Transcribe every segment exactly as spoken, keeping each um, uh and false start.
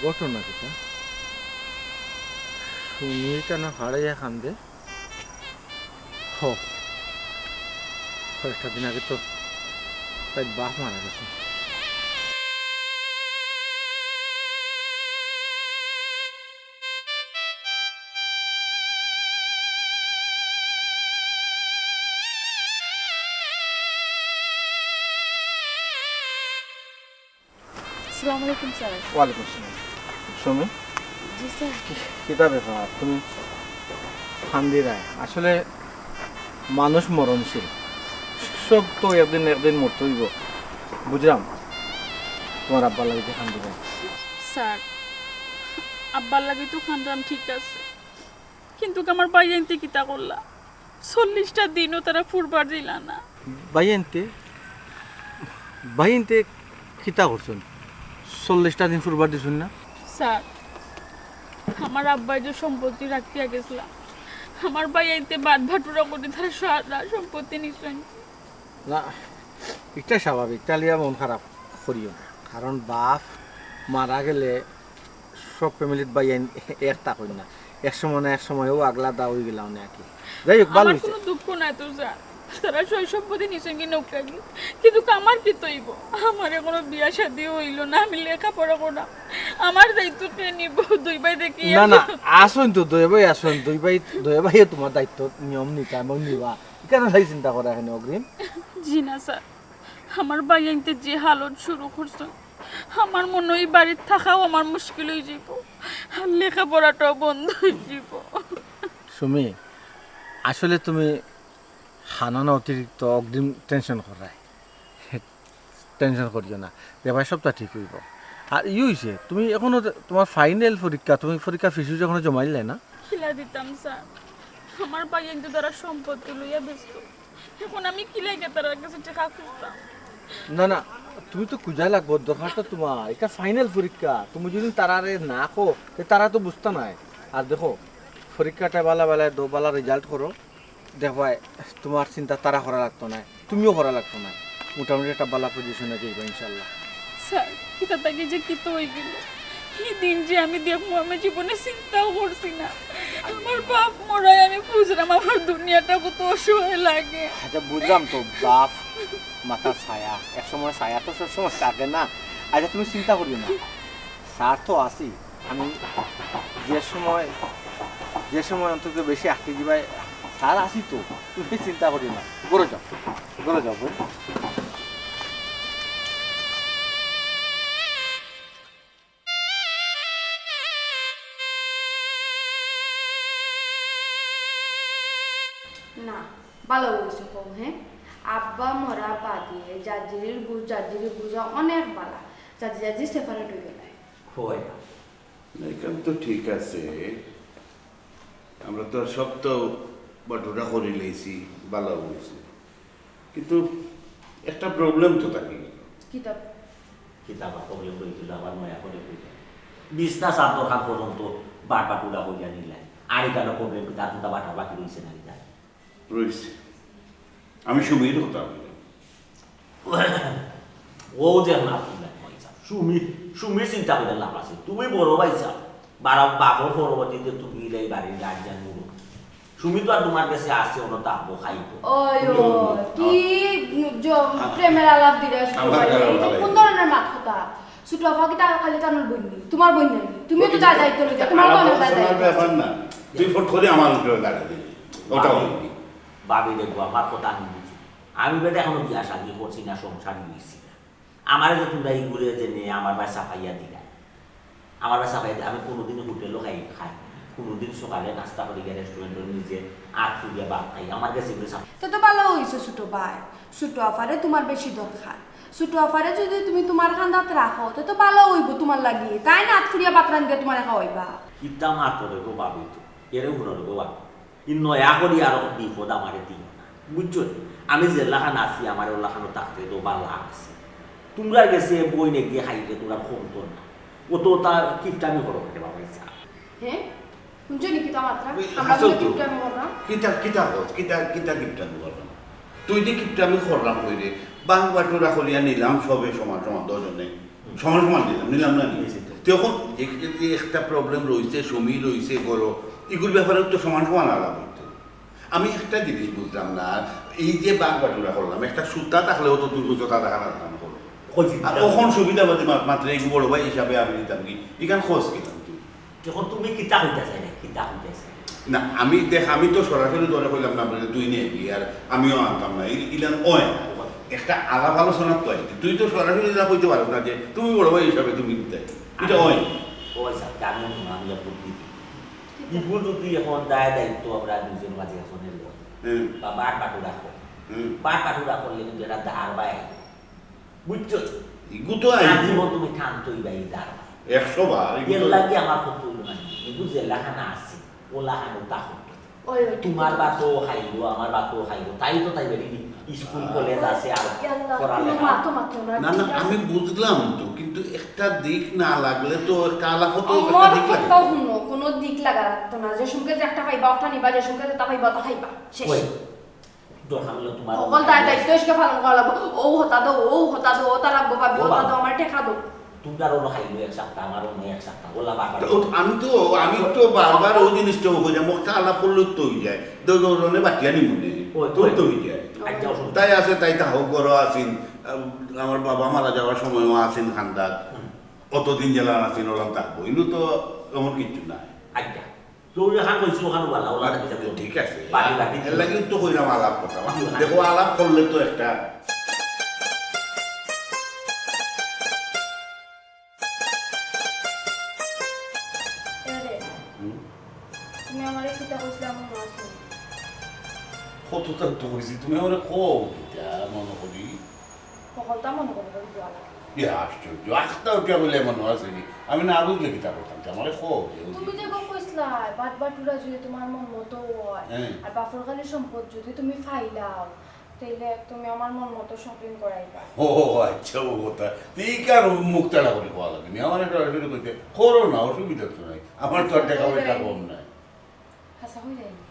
ঘটনা কিতা? সুমিতা না হারাইয়া কান্দে? হ, কয়েকটা দিন আগে তো তাইর বাপ মারা গেছে। আসসালামু আলাইকুম স্যার। ওয়ালাইকুম আসসালাম। সুমি, জি স্যার। কি, কিতা ব্যাপার? তুমি কান্দিরায়? আসলে মানুষ মরণশীল, সব তো একদিন না একদিন মরতে অইবো। বুঝরাম তুমার আব্বার লাগি যে কান্দিরায়। স্যার, আব্বার লাগি তো কান্দরাম, ঠিক আছে, কিন্তু আমার ভাইয়াইন্তে কিতা করলা? চল্লিশটা দিনও তারা ফুরবার দিলা না। ভাইয়াইন্তে? ভাইয়াইন্তে কিতা করছইন? চল্লিশটা দিন ফুরবার দিছইন না? স্যার, আমার আব্বায় যে সম্পত্তি রাখিয়া গেছলা, আমার ভাইয়াইন্তে বাট বাটুরা করি তারা সারা সম্পত্তি নিছইন। না, ইটা স্বাভাবিক, তা লইয়া মন খারাপ করিও না, কারণ বাপ মারা গেলে সব ফ্যামিলিত ভাইয়াইন এক থাকইন না, এক সময় না এক সময় অউ আগলাদা অইগেলা অনে আর কি। যাই হোক, ভালা আমার অইছে। কুনু দুঃখ নাই তো স্যার, তারা সয় সম্পত্তি নিছইন কি নৌকা কি, কিন্তু আমার কিতা অইবো? আমার এখনো বিয়া শাদিও অইলো না, আমি লেখাপড়া করাম, আমার দায়িত্ব কে নিবো? দুই ভাই দেখি না, না, আছইন তো দুই ভাই, আছইন দুই ভাই, দুই ভাইয়ে তুমার দায়িত্ব নিয়ম নিতা এবং নিবা। ইখান লাগি চিন্তা করা কেনে অগ্রিম? জি না স্যার, আমার ভাইয়াইন্তে যে হালত শুরু করছইন, আমার মনো অয় ই বাড়িত থাকাও আমার মুশকিল অইযিবো, আর লেখাপড়াটাও বন্ধ অইযিবো। সুমি, আসলে তুমি কান্দরায় অতিরিক্ত, অগ্রিম টেনশন কররায়। টেনশন করিও না, দেখবায় সবটা ঠিক অইবো। আর ই অইছে, তুমি এখনো তুমার ফাইনাল পরীক্ষা, তুমি পরীক্ষার ফিস এখনো জমা দিলায় না? কিলা দিতাম স্যার, আমার ভাইয়াইন্তে তারা সম্পত্তি লইয়া ব্যস্ত। এখন আমি কিলাইগি তারার গেছে টেকা খুজতাম? না, না, তুমি তো খুজা লাগবো, দরকার তো তুমার। ইটা ফাইনাল পরীক্ষা, তুমি যদি তারারে না কও, তে তারা তো বুঝতা নায়। আর দেখো, পরীক্ষাটা ভালা ভালা দেও, ভালা রেজাল্ট করো, দেখবায় তুমার চিন্তা তারা করা লাগতো নায়, তুমিও করা লাগতো নায়। মোটামুটি একটা ভালা পজিশনে যাইবা ইনশাআল্লাহ। স্যার, কিতা থাকি যে কিতা অইগেলো। ই দিন যে আমি দেখমু, আমি জীবনে চিন্তাও করছি না। আমার বাপ মরায় আমি বুঝলাম আমার দুনিয়াটা কত অসহায় লাগে। আচ্ছা, বুঝলাম তো, বাপ মাথার ছায়া, এক সময় ছায়া তো সব সময় থাকে না। আচ্ছা, তুমি চিন্তা করিও না, স্যার তো আছি। আমি যে সময়, যে সময় অন্তত বেশি আটকে যাইবায়, স্যার আছি তো, তুমি চিন্তা করিও না। ঘরো যাও, ঘরো যাও বোন। না, ভালা অইছে কও, হে? আব্বা মরা বাদে জাজিরির বুঝ, জাজিরি বুঝা অনেক ভালা। জাজি জাজি সেপারেট অইগেলায়। অয় না। না, ইখান তো ঠিক আছে। আমরা তো সব তো বাটুরা করি লইছি, ভালা অইছে। কিন্তু একটা প্রবলেম তো থাকি। কিতা? কিতা বা প্রবলেম অইছিল, আবার নয়া করি কইলা। বিছনা চাদর খান পর্যন্ত বাট বাটুরা করিয়া নিলায়। আর ইখানো প্রবলেম কিতা? আর কুনটা বাটা বাকি রইছে না কিতা? রইছে। আমি সুমির কথা কইলাম। অউ যে এখন আপনি না ভাইসাব, সুমি, সুমির চিন্তা করিয়া লাভ আছে। তুমি বড় ভাইসাব, বারা-, বাপর পরবর্তীতে তুমি ইলা ই বাড়ির গার্জিয়ান মুরব্বি। সুমি তো আর তুমার গেছে আছে, অনো থাকবো, খাইবো। ওই, তুমি ওই, কি জ-, প্রেমের আলাপ দিরা ছোট ভাই? এই যে কোন ধরনের মাত কথা? ছোট আফা কিতা খালি তান বইন নি? তুমার বইন নায়নি? তুমিও তো দায় দায়িত্ব লইতা, তুমারও তো অনেক দায় দায়িত্ব আছে। ব্যাপার না। তুই ফট করি আমার উপরে গাড়ি দিলি। ওটা অইনি। ভাবি দেখো, আমার কথা আমি বুঝি। আমি বেটা এখনো বিয়া শাদি করছি না, সংসার নিছি না। আমারে যে তুমরা ই ঘুরে যে নে আমার বায় চাপাইয়া দিলা, আমার বায় চাপাইয়া দি-, আমি কোনোদিন হোটেলো খাই, খাই, কোনোদিন সকালে নাস্তা করি গিয়া রেস্টুরেন্টো নিজে আত ফুরিয়া ভাত খাই, আমার গেছে এগুলো চাপ- তে তো ভালা অইছে ছোট ভাই, ছোট আফারে তুমার বেশি দরকার। ছোট আফারে যদি তুমি তুমার কান্দাত রাখো, তে তো ভালা অইবো তুমার লাগি। তাইন আত ফুরিয়া ভাত রান্ধিয়া তুমারে খাওয়াইবা। কিতা মাতো রে গো ভাবি তো, এরে হুনো রে গো ভাবি। ই নয়া করি আরো বিপদ আমারে দিও না, বুঝছো নি? আমি যেলাখান আছি, আমারে ওলাখানো থাকতে তো ভালা আছে। তুমরার গেছে বইন এগিয়ে খাইলে তুমরার কমতো না। অত তা কিপটামি করো কেনে বাবা ইসা? হে? হুনছো নি কিতা মাতরা? ওই আমরা হাসো বলে তো। কিপটামি কররাম? কিতা, কিতা কস? কিতা, কিতা কিপটামি কররাম? তুই যে কিপটামি কররাম কই রে? বাং বাটুরা করিয়া নিলাম সবে সমান সমান, দুইজনে। সমান সমান নিলাম, নিলাম না নি? নিছি তো। তখন দেখলে যে একটা প্রবলেম রইছে, সমী রইছে, ঘরো, ইগুর ব্যাপারে তো সমান সমান আলাপ অইতো। আমি একটা জিনিস বুঝলাম না, এই যে বাটবাটুরা করলাম, একটা সুতা থাকলেও তো দুর্গজতা দেখা লাগতাম করো। কইছি আর না। অখন সুবিধাবাদী মা-, মাত্র এই বড় ভাই হিসাবে আমি দিতাম কি, ইখান খোঁজ কিতাম তুই? তখন তুমি কিতা কইতা চাইলে, কিতা কইতা চাইলে? না, আমি দেখ, আমি তো সরাসরি তোরে কইলাম না, বলে তুই নিয়ে গিয়ে, আর আমিও আনতাম না, ই-, ইলান অয় না। একটা আলাপ আলোচনা তো আর কি। তুই তো সরাসরি না কইতে পারস না যে তুমি বড় ভাই হিসাবে তুমি দিতে। এটা অয় না। ও আচ্ছা, জানো না, আমি আর বুদ্ধি দিই। ইগুলো যদি এখন দায় দায়িত্ব আমরা দুজন মাঝে এখন এলো, হুম। বা বাটবাটুরা কর। হুম। বাটবাটুরা করলে কিন্তু এটা ধার বায়। বুঝছো তো? ইগু তো আই- আজীবন তুমি টানতই বা এই ধার বায়। একশো বার, ইগু এর তো লাগি আমার কত হইল না, ইগু যে লাখানা আছে, ও লাখানো তা করতো। ওই, ওই, তোমার বাতো খাইলো, আমার বাতো খাইলো, তাই তো তাই বেরি স্কুল, কলেজ আছে, আর ইয়াল্লা, পড়ালেখা। কোনো মাতো মাতো না, না, না, ঠিক আছে। আমি বুঝলাম তো, কিন্তু একটা দিক না লাগলে তো একটা আলাপ হতো, একটা আমার দিক লাগে। কথাও শুনো, কোনো দিক লাগা লাগতো না। যে সঙ্গে যে একটা পাইবা, ওটা নিবা, যে সঙ্গে যেটা পাইবা, ওটা খাইবা। শেষ। ওই, দরকার হলে তোমার হকল দায় দায়িত্ব হিসেবে পালন করা লাগবো। ও হতা দাও, ও হতা দাও, ওটা লাগবো, ভাবি, ও ওটা বাবা। দাও, আমার টেকা দাও। তোমরার অনো খাইলো এক সপ্তাহ, আমার অনো এক সপ্তাহ, ওলা বারবার। তো আমি তো, আমি তো বারবার ওই জিনিসটা কই যে মুখটা আলাপ করলে তো হয়ে যায়, দৌড়নে বাটিয়া নিমুনে, ওই তো। ওই তো হয়ে যায়। আচ্ছা, অসুবিধা তাই আছে, তাই তা হোক, ঘরো আছেন, আম, আমার বাবা মারা যাওয়ার সময়ও আছেন খান্দাত, হুম। অতদিন জেলা আছেন, ওলাম থাকবো, ইনু তো এমন কিচ্ছু নাই। আচ্ছা, তো ওই যেখান কইছো ওখানে বালা, ওলা আচ্ছা, ঠিক আছে। বাকি, বাকি এর লাগি তো কইলাম আলাপ কথা। হুম। দেখো, আলাপ করলে তো একটা এরে, হুম? তুমি আমারে কিতা কইছিলা মনো আছে? কততা তো কইছি, তুমি আমারে কও কিতা মনো করি? হকলতা মনো করি করি দেওয়া লাগে। ইয়া আশ্চর্য, আখতা উঠিয়া বলে মনো আছে নি? আমি না বুঝলে কিতা করতাম, যে আমারে কও যে ওই তুমি যে গো কইছিলা, বাটবাটুরা যদি তোমার মন মতো হয়, হ্যাঁ। আর বাফর খালি সম্পদ যদি তুমি ফাইলাও, তাইলে তুমি আমার মন মতো shopping করাইবা। ও আচ্ছা, ও কথা। তুই কেন মুখ তাড়া করে কওয়া লাগে? আমার একটা সরাসরি কইতে, করো না, অসুবিধা তো নাই। আমার তো আর টাকা পয়সা কম নাই। হাছা কই যাইনি?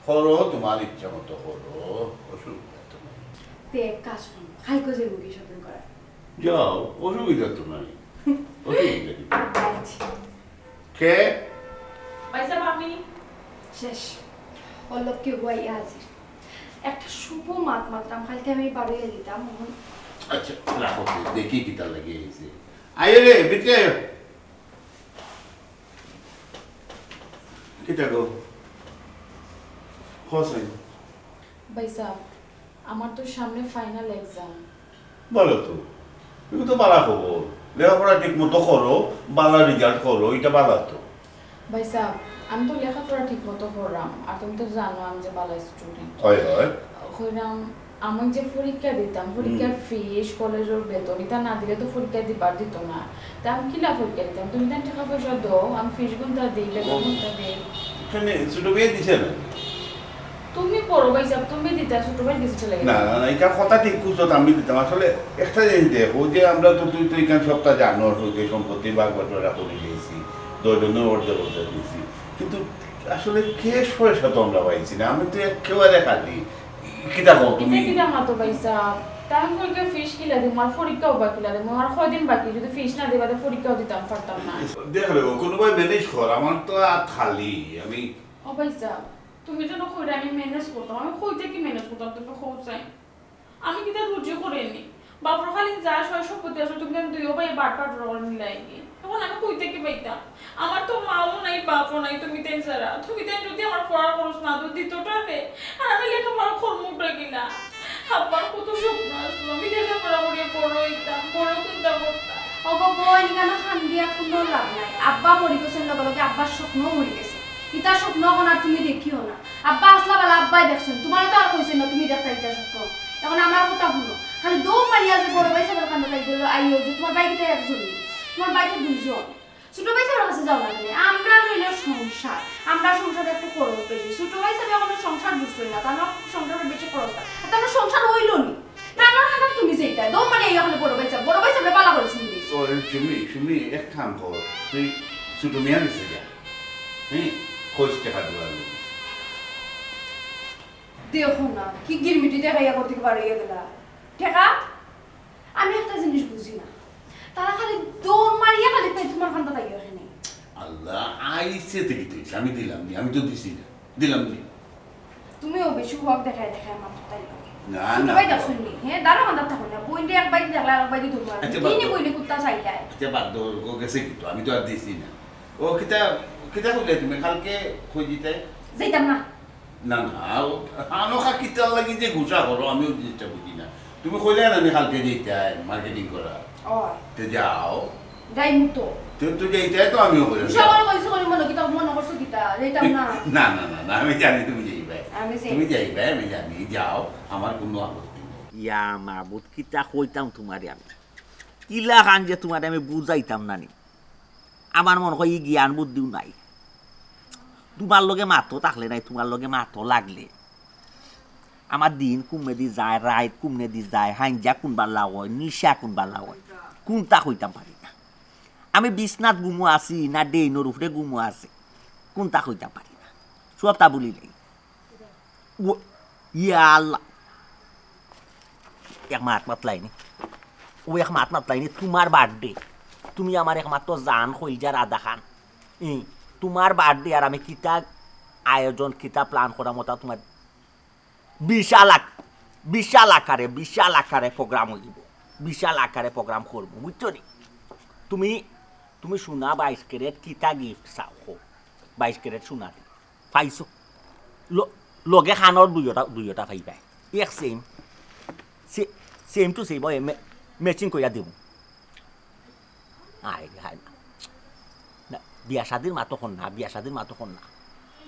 করো, তোমার ইচ্ছা মতো করো, অসুবিধা তো নাই। তে এক কাজ করো, কালকে যাইমু কি shopping করা? যাও, অসুবিধা তো নাই। অসুবিধা কি? আচ্ছা। কে? ভাইসাব, আমি। শেষ। ওর লোক কেউ বইয়া হাজির। একটা শুভ মাত মাতলাম, কালকে আমি বারোইয়া দিতাম, এখন আচ্ছা, রাখো, দেখি কিতা লাগে এই যে। আয় রে, ভিতরে আয়। কিতা গো? হোসেন। ভাইসাব, আমার তো সামনে final exam। ভালা তো। ইটা তো ভালা খবর। লেখাপড়া ঠিক মতো করো, ভালা result করো, ইটা ভালা তো। ভাইসাব, আমি তো লেখাপড়া ঠিক মতো কররাম, আর তুমি তো জানো আমি যে ভালা student। হয়, হয়। কইরাম, আমি যে পরীক্ষা দিতাম, পরীক্ষার হুম। Fees, কলেজর বেতন, ইতা না দিলে তো পরীক্ষা দিবার দিত না। তা আমি কিলা পরীক্ষা দিতাম? তুমি তাইন টেকা পয়সা দেও, আমি fees গুনতা দেই, বেতন ও। গুনতা দেই। এখানে ছোট ভাইয়ে দিছে না? তুমি বড় ভাইসাব, তুমি দিতা, ছোট ভাই দিছে চলে গেছে। না, না, না, এটা কথা ঠিক কইছো, আমি দিতাম। আসলে একটা জিনিস দেখো, যে আমরা তো, তুই তো এখানে সবটা জানো, যে সম্পত্তি ভাগ বাটোয়ারা করে দিয়েছি, দশজনে অর্ধেক অর্ধেক দিয়েছি। কিন্তু আসলে cash পয়সা তো আমরা পাইছি না, আমি তো একেবারে খালি। কিতা কও তুমি? ইটা কিতা মাতো ভাইসাব? তা আমি পরীক্ষার fees কিলা দিমু, আর পরীক্ষাও বা কিলা দিমু, আর কয়দিন বাকি, যদি fees না দিবা, তে পরীক্ষাও দিতাম পারতাম না। দেখ রে, কোনোভাবে manage কর, আমার তো আর খালি, আমি ও ভাইসাব, তুমি যেন কইরা আমি manage করতাম, আমি কই থাকি manage করতাম, তুমি কও চাই। আমি কিতা রুজি করিনি? বাপর খালি যা সয় সম্পত্তি আছে, তুমি তাইন দুইও ভাইয়ে বাটবাটোয়ারা করি নিলায়গি। এখন আমি কই থাকি পাইতাম? আমার তো মাও নাই, বাপও নাই, তুমি তাইন ছাড়া। তুমি তাইন যদি আমার পড়ার খরচ না দেও, দিত কে? আর আমি লেখাপড়া করমুটা কিলা? আব্বার কত স্বপ্ন আছিল, আমি লেখাপড়া করিয়া বড় অইতাম, বড় কুন্তা করতাম। ওগো বইন, ইখানো কান্দিয়া কুনো লাভ নাই। আব্বা মরি গেছইন, লগে লগে আব্বার স্বপ্নও মরি গেছে। ইতার স্বপ্ন এখন আর তুমি দেখিও না। আব্বা আছলা বেলা আব্বায় দেখছইন, তুমারে তো আর কইছইন না তুমি দেখতায় ইতার স্বপ্ন। এখন আমার কথা হুনো, খালি দৌড় মারিয়া যে বড় ভাইসাবর কান্দো লাগি গেল, আইও যে তুমার ভাই কিতা একজন নি, তুমার ভাই তো দুইজন। ছোট ভাইসাবর কাছে যাও না কেনে? আমরার অইলো সংসার, আমরার সংসারে একটু খরচ বেশি। ছোট ভাইসাবে এখনো সংসার বুঝছইন না, তান সংসারে বেশি খরচ অয়। আর তান সংসার অইলো নি, তান কান্দাত তুমি যাইতায়, দৌড় মারিয়া আইও খালি বড় ভাইসাব, বড় ভাইসাবরে বালা করি চিনবে। ও, সুমি, সুমি, এক কাম কর, তুই ছোট মিয়ার গেছে যা। হ্যাঁ, খোঁজ টেকা দেওয়ার লাগি। দেখো না, কি গিরমিটি দেখাইয়া করতে পারে গেলা। টেকা? আমি একটা জিনিস বুঝি না। তারা খালি দৌড় মারিয়া খালি পেট তোমার কান্দা তাই ওখানে। আল্লাহ, আইছে দেখি তুই, আমি দিলাম নি, আমি তো দিছি না, দিলাম নি। তুমিও বেশি হক দেখায় দেখায় মাত্র তাই লাগে। না, ছোট না। ভাই দেখছুন নি? হ্যাঁ, দাঁড়া কান্দাত থাকো না। বইনরে এক বাইদি দেখলে আর এক বাইদি দৌড় মারে। আচ্ছা, বাদ দাও। বইনে কুত্তা চাইলায়। আচ্ছা, বাদ দাও, ও গেছে কি তো, আমি তো আর দিছি না। ও কিতা, কিতা কইলে তুমি কালকে কই দিতে? যাইতাম না। না, না, ও, আনোখা কিতার লাগি যে গুছা করো, আমিও জিনিসটা বুঝি না। তুমি কইলে না, আমি কালকে যাইতাম মার্কেটিং করা। ও। তে যাও। যাইমু তো। তে তো যাইতায় তো আমিও কইলাম, গুছা যাও। করে কইছো করি মনে কিতা মনে করছো কিতা? যাইতাম না। না, না, না, না, আমি জানি তুমি যাইবায়। আমি যাই। তুমি যাইবায়, আমি জানি। যাও, আমার কুনু আপত্তি নাই। ইয়া মাবুদ, কিতা কইতাম তুমারে আমি? কিলা খান যে তুমারে আমি বুঝাইতাম না নি। আমার মনে হয় ই জ্ঞান বুদ্ধিও নাই। তুমার লগে মাতো থাকলে নাই, তুমার লগে মাতো লাগলে। আমার দিন কুমনেদি যায়, রাইত কুমনেদি যায়, হাইঞ্জা কুনবালা অয়, নিশা কুনবালা অয়, কুনতা কইতাম পারি না। আমি বিছনাত ঘুমো আছি না ডেইনর উপরে ঘুমো আছি, কুনতা কইতাম পারি না। সবতা ভুলি যাই। ও, ইয়া আল্লাহ। এক মাত মাতলাইনি। ও এক মাত মাতলাইনি, তুমার birthday। তুমি আমার একমাত্র জান, কইলজার আধা খান। ই, তুমার birthday আর আমি কিতা আয়োজন, কিতা plan করাম, ওটা তুমার বিশাল আক-, বিশাল আকারে, বিশাল আকারে program অইবো। বিশাল আকারে program করমু, বুঝছো নি? তুমি, তুমি সোনা বাইশ ক্যারেট কিতা gift চাও, কও। বাইশ ক্যারেট সোনা দি। পাইছো? ল-, লগে খানর দুইওটা, দুইওটা পাইবায়। এক same। সে-, same to same, ওই মে-, matching কইরা দিমু। আয় রে, হায় না। না, বিয়া শাদির মাতো কর না, বিয়া শাদির মাতো কর না।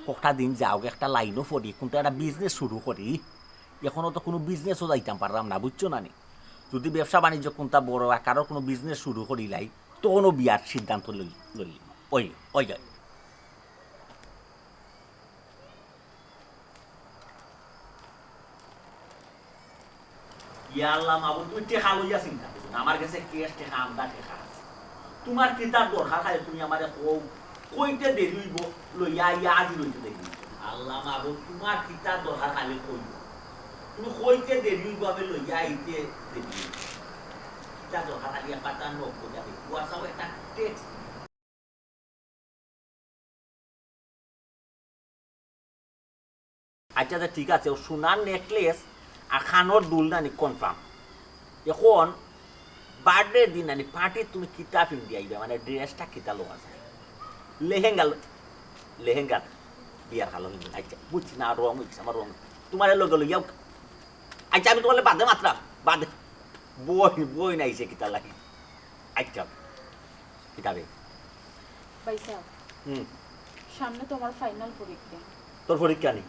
কটা দিন যাও, একটা লাইনও পড়ি, কুনটা একটা business শুরু করি। এখনো তো কুনু business-ও যাইতাম পারলাম না, বুঝছো না নি? যদি ব্যবসা বাণিজ্য কুনটা বড় আকারর কুনু business শুরু করিলাই, তখনও বিয়ার সিদ্ধান্ত লই, লই, ওই, ওই, ওই। ইয়া আল্লাহ মাবুদ, তুমি টেকা লইয়া চিন্তা করো না। আমার গেছে cash টেকা, আমদা টেকা আছে। তুমার কিতার দরকার খালি তুমি আমারে কও, কইতে দেরি অইবো, লইয়া আইয়া হাজির অইতে দেরি অইবো। আল্লাহ মাবুদ, তুমার কিতার দরকার খালি কইও। তুমি কইতে দেরি অইবো, আমি লইয়া আইতে দেরি অইবো। কিতার দরকার খালি এক পাতা নখ কইয়া দেখি। WhatsApp-ও একটা text আচ্ছা, তে ঠিক আছে, ও সোনার necklace আর খানর দুল নানি confirm। এখন birthday দিন নানি party তুমি কিতা পিন্দি আইবা, মানে dress-টা কিতা লওয়া যায়? লেহেঙ্গা ল-, লেহেঙ্গা বিয়ার কালো পিন্দি। আচ্ছা, বুঝছি না, wrong অইছে, আমার wrong। তুমারে লগে লইয়াও। আচ্ছা, আমি তুমারে বাদে মাতরাম, বাদে। বই, বই নাইছে কিতা লাগি। আচ্ছা, কিতাবে। ভাইসাব, হুম। সামনে তো আমার final পরীক্ষা। তোর পরীক্ষা নি?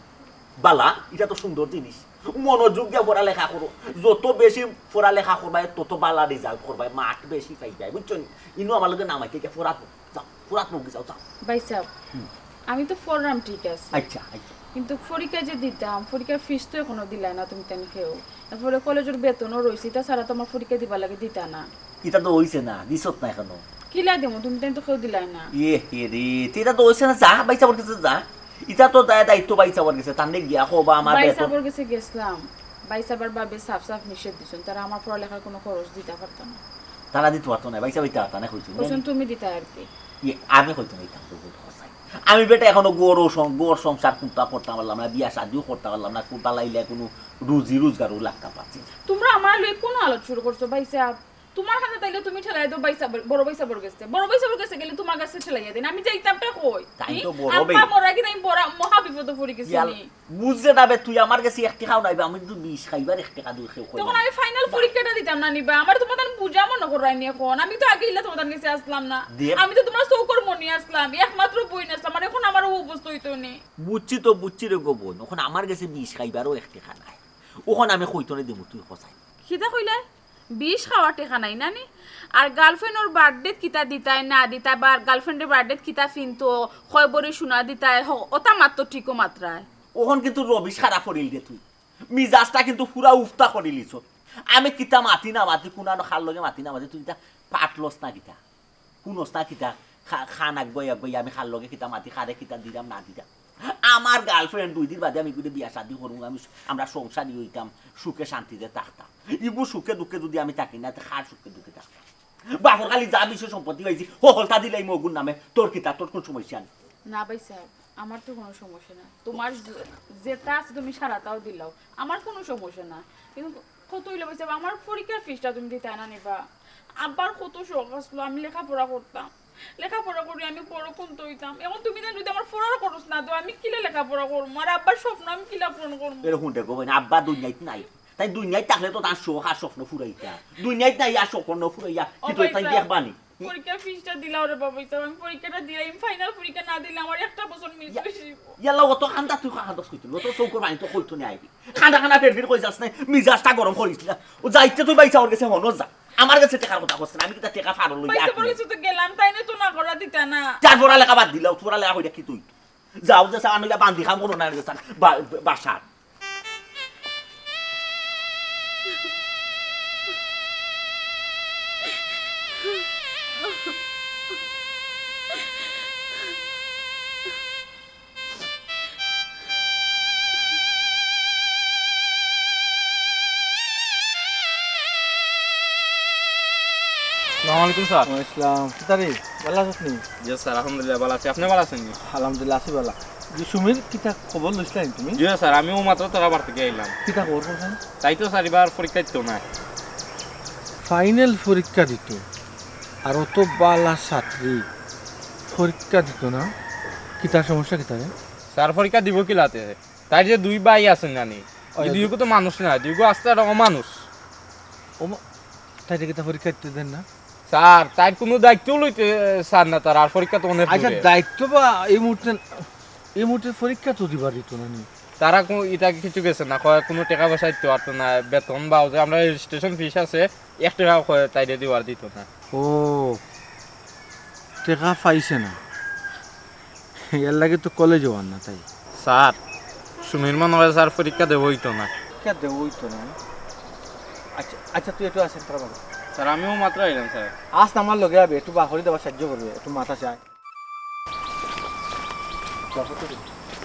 বালা, ইটা তো সুন্দর জিনিস। মনোযোগ দিয়া পড়ালেখা করো। যত বেশি পড়ালেখা করবায়, তত বালা result করবায়, mark বেশি পাইবায়, বুঝছো নি? ইনো আমার লগে নামাইতে গিয়া পড়াত বও। যাও, পড়াত বও গি, যাও, যাও। ভাইসাব, হুম। আমি তো পড়রাম ঠিক আছে। আচ্ছা, আচ্ছা। কিন্তু পরীক্ষা যে দিতাম, পরীক্ষার fees তো এখনো দিলায় না তুমি তেন কেউ। এরপরে কলেজর বেতনও রইছে, ইতা ছাড়া তো আমার পরীক্ষা দিবার লাগি দিতা না। ইতা তো অইছে না, দিছত না এখনো। কিলা দিমু, তুমি তেন তো কেউ দিলায় না। ইয়ে, ইয়ে রে, তে ইতা তো অইছে না, যা, ভাইসাবর গেছে যা। ইতা তো দায়-, দায়িত্ব ভাইসাবর গেছে, তানরে গিয়া কবা আমার বেতন। ভাইসাবর গেছে গেছলাম, ভাইসাবর বাবে সাফ সাফ নিষেধ দিছইন, তারা আমার পড়ালেখার কুনু খরচ দিতা পারতা না। তারা দিতা পারতা না, ভাইসাব ইতা তানে কইছইন। কইছইন তুমি দিতা আর কি। ইয়ে, আমি কইতাম ইতা তো বহুত খসাই। আমি বেটা এখনো ঘরও সং-, ঘর সংসার কুনতা করতাম পারলাম না, বিয়া শাদিও করতাম পারলাম না, কুনতা লাইলে কুনু রুজি রোজগারও লাগতাম পারছি না। তুমরা আমার লগে কুনু আলাপ শুরু করছো ভাইসাব? তুমার কান্দা তাইলে তুমি ঠেলাইয়া দেও ভাইসাবর, বড় ভাইসাবর গেছে। বড় ভাইসাবর গেছে গেলে তুমার গেছে ঠেলাইয়া দেইন। আমি যাইতামটা কই? তাইন তো হুম? বড় আব্বা ভাই। মরা কি তাইন বড় মহা বিপদো পড়ি গেছি ইয়াল, নি? বুঝরে না বে, তুই আমার গেছে এক টেকাও নাই বে, আমি তো বিষ খাইবার এক টেকা দুই কেউ কই তখন না। আমি final পরীক্ষাটা দিতাম না নি বা? আমার তুমার তান বুঝা মনো কররায় নি এখন। আমি তো আগে ইলা তুমার তান গেছে আছলাম না। দে। আমি তো তুমার চউখর মনি আছলাম, একমাত্র বইন আছলাম। আর এখন আমার অউ অবস্থা অইতো নি। বুঝছি তো, বুঝছি রে গো বইন। এখন আমার গেছে বিষ খাইবারও এক টেকা নাই। অখন আমি কই থনে দিমু, তুই খসাই। কিতা কইলে? বিষ খাওয়ার টেকা নাই না নি? আর girlfriend-অর birthday-ত কিতা দিতায় না দিতায়, বা girlfriend-অর birthday-ত কিতা ফিনতো, কয় ভরি সোনা দিতায়, হ-, অতা মাত্র ঠিকও মাত্রায়। অখন কিন্তু রবিশ খাড়া করিল দে তুই। মিজাজটা কিন্তু পুরা উফতা করিলিছ। আমি কিতা মাতি না মাতি, কুনানো খার লগে মাতি না মাতি, তুই কিতা পাট লস না কিতা? হুনস না কিতা? খা-, খান আগুয়াই আগুয়াই আমি খার লগে কিতা মাতি, খারে কিতা দিরাম না দিরাম। আমার girlfriend দুই দিন বাদে আমি ইগুরে বিয়া শাদি করমু, আমি স-, আমরা সংসারী অইতাম, সুখে শান্তিতে থাকতাম। ইগু সুখে দুঃখে যুদি আমি থাকি না, তে খার সুখে দুঃখে থাকতাম? বাপর খালি যা বিষয় সম্পত্তি পাইছি, হকলতা দিলাইমু অগুর নামে। তোর কিতা, তোর কুন সমস্যা নাই? না ভাই সাব, আমার তো কুনু সমস্যা না। তুমার যে-, যেতা আছে তুমি সারাতাউ দিলাও, আমার কুনু সমস্যা না। কিন্তু কত অইলো ভাই সাব, আমার পরীক্ষার ফিসটা তুমি দিতায় না নি বা? আব্বার কত শখ আছলো আমি লেখাপড়া করতাম, লেখাপড়া করি আমি বড় কুন্তা অইতাম। অখন তুমি যেন যদি আমার পড়ার খরচ না দেও, আমি কিলা লেখাপড়া করমু? আর আব্বার স্বপ্ন আমি কিলা পূরণ করমু? এরকম দেখো ভাই, আব্বা দুনিয়াত নাই, তাই দুনিয়াত থাকলে তো তার শখ আর স্বপ্ন ফুরাইতা। দুনিয়াত নাই আর স্বপ্ন ফুরাইয়া কি আর তো ভাই তাই সাব, দেখবানি? পরীক্ষার ফিসটা দিলাও রে বাবা, ইতা আমি পরীক্ষাটা দিলাম, ফাইনাল পরীক্ষা না দিলে আমার একটা বছর মিস ইয়া-, অইযিবো। ইয়াল্লা, অত কান্দা তুই কান্দস কইতে, অত চউখর পানি তো কইতো নি আইবি। কান্দা কান্দা ফের ফের কই যাস না, মিজাজটা গরম করিস না। ও যাইতে তুই ভাই সাবর গেছে হনো যা। আমার গেছে টেকার কথা কস না, আমি কিতা টেকা ফারর লই ভাই সাব, আটনি। পড়ালেখা তো গেলাম, তাই না তো না করা দিতা না। তার পড়ালেখা বাদ দিলাও, পড়ালেখা কইরা কি তুই? যাও যে সান অইলা বান্দি কাম করো না, বা-, বাসার। আসসালামু আলাইকুম স্যার। ওয়ালাইকুম আসসালাম। কিতা রে, ভালা আছস নি? জি স্যার, আলহামদুলিল্লাহ ভালা আছি। আপনে ভালা আছইন নি? আলহামদুলিল্লাহ, আছি ভালা। জি, সুমির কিতা খবর লইছলায় নি তুমি? জি স্যার, আমি অউ মাত্র তারার বাড়ি থাকি আইলাম। কিতা খবর কইছইন? তাই তো স্যার, ইবার পরীক্ষা দিতো না। ফাইনাল পরীক্ষা দিতো, আর অত ভালা ছাত্রী পরীক্ষা দিতো না? কিতা সমস্যা কিতা রে? স্যার, পরীক্ষা দিবো কিলাতে? তাইর যে দুই ভাই আছইন না নি, অয়। ই দুইগু তো মানুষ নায়, দুইগু আস্তা একটা অমানুষ। অমা-, তাইরে কিতা পরীক্ষা দিতো দেইন না? স্যার, তাইর কুনু দায়িত্ব লইতো চাইন না তারা, আর পরীক্ষা তো অনেক আচ্ছা, দূরে। দায়িত্ব বা এই মুহূর্তে, এই মুহূর্তে পরীক্ষা তো দিবার দিতো না নি? তারা কো-, ইতা কিছু গেছে না, কয় কুনু টেকা পয়সা দিতো পারতো না, বেতন বা অউ যে আমরার রেজিস্ট্রেশন ফিস আছে, এক টেকাও কয় তাইরে দিবার দিতো না। ও, টেকা পাইছে না, এরলাগি তো কলেজো আর না তাই। স্যার, সুমির মনো অয় স্যার পরীক্ষা দেওয়া অইতো না। পরীক্ষা দেওয়া অইতো না? আচ্ছা, আচ্ছা, তুই একটু আয়, তারার বাড়ি। স্যার, আমিও মাত্র আইলাম স্যার। আস না আমার লগে আবে, একটু বাহরি দেবার সাহায্য করবে, একটু মাথা চায়।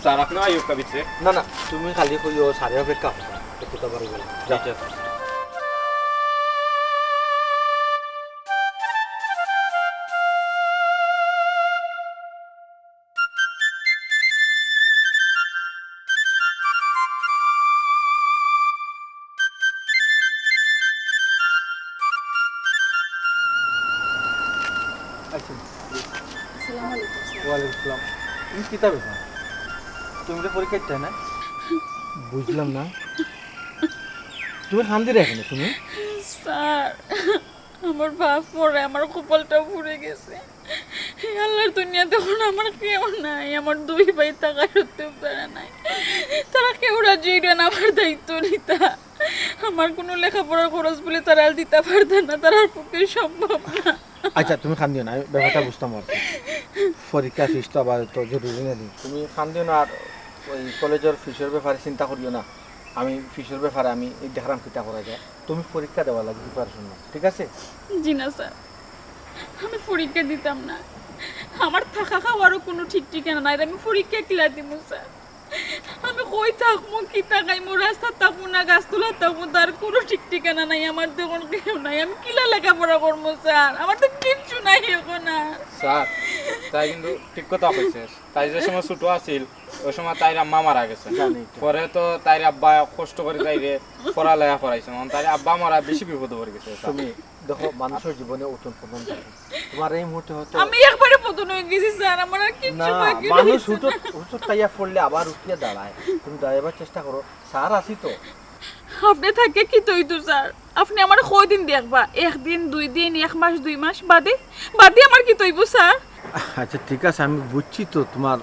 স্যার, আপনেও আইউক্কা ভিতরে। না, না, তুমি খালি কইও, স্যারে অপেক্ষা করবা। একটু তো বাড়ি গেলাম। যাও। আচ্ছা। আচ্ছা। আসসালামু আলাইকুম, স্যার। ওয়ালাইকুম আসসালাম। তুমি কিতা ব্যাপার? তুমি তো পরীক্ষা দিতায় না? বুঝলাম না। তুমি কান্দিরায় কেনে তুমি? স্যার, আমার বাপ মরে আমার কপালটাও পুড়ি গেছে। হে আল্লার দুনিয়াত অখন আমার কেউ নাই, আমার দুই ভাই থাকা সত্ত্বেও তারা নাই। তারা কেউ রাজি অইরা না আমার দায়িত্ব নিতা। আমার কুনু লেখাপড়ার খরচ বুলে তারা দিতা পারতা না, তারার পক্ষে সম্ভব না। আচ্ছা, তুমি কান্দিও না, আমি ব্যাপারটা বুঝতাম পারছি। পরীক্ষা ফিস তো আবার তো জরুরি না নি। তুমি কান্দিও না, আর ওই কলেজর ফিসর ব্যাপারে চিন্তা করিও না। আমি ফিসর ব্যাপারে আমি এই দেখরাম কিতা করা যায়। তুমি পরীক্ষা দেওয়ার লাগি preparation নাও, ঠিক আছে? জি না স্যার, আমি পরীক্ষা দিতাম না। আমার থাকা খাওয়ারও কুনু ঠিক ঠিকানা নাই, আমি পরীক্ষা কিলা দিমু স্যার? আমি কই থাকমু, কিতা খাইমু, রাস্তাত থাকমু না গাছতলাত থাকমু, তার কুনু ঠিক ঠিকানা নাই। আমার তো অখন কেউ নাই, আমি কিলা লেখাপড়া করমু স্যার? আমার তো কিচ্ছু নাই অখন আর। স্যার, তাই কিন্তু ঠিক কথা কইছে। তাই যে সময় ছোট আছিল, ওই সময় তাইর আম্মা মারা গেছে। জানি তো। পরে তো তাইর আব্বা কষ্ট করি তাইরে পড়ালেখা করাইছে। অখন তাইর আব্বা মারা বেশি বিপদো পড়ি গেছে। তুমি দেখো, মানুষর জীবনে উত্থান পতন থাকে। তোমার এই মুহূর্তে হয়তো আমি একবারে পতন অই গেছি স্যার, আমার আর কিচ্ছু না, বাকি মানুষ রইছে হুটহাট, না। হুটহাট খাইয়া পড়লে আবার উঠিয়া দাঁড়ায়। তুমি দাঁড়াইবার চেষ্টা করো, স্যার আছি তো। আপনে থাকিয়া কিতা অইতো স্যার? আপনে আমারে কয়দিন দেখবা? একদিন, দুইদিন, এক মাস, দুই মাস বাদে? বাদে আমার কিতা অইবো স্যার? আচ্ছা, ঠিক আছে, আমি বুঝছি তো তোমার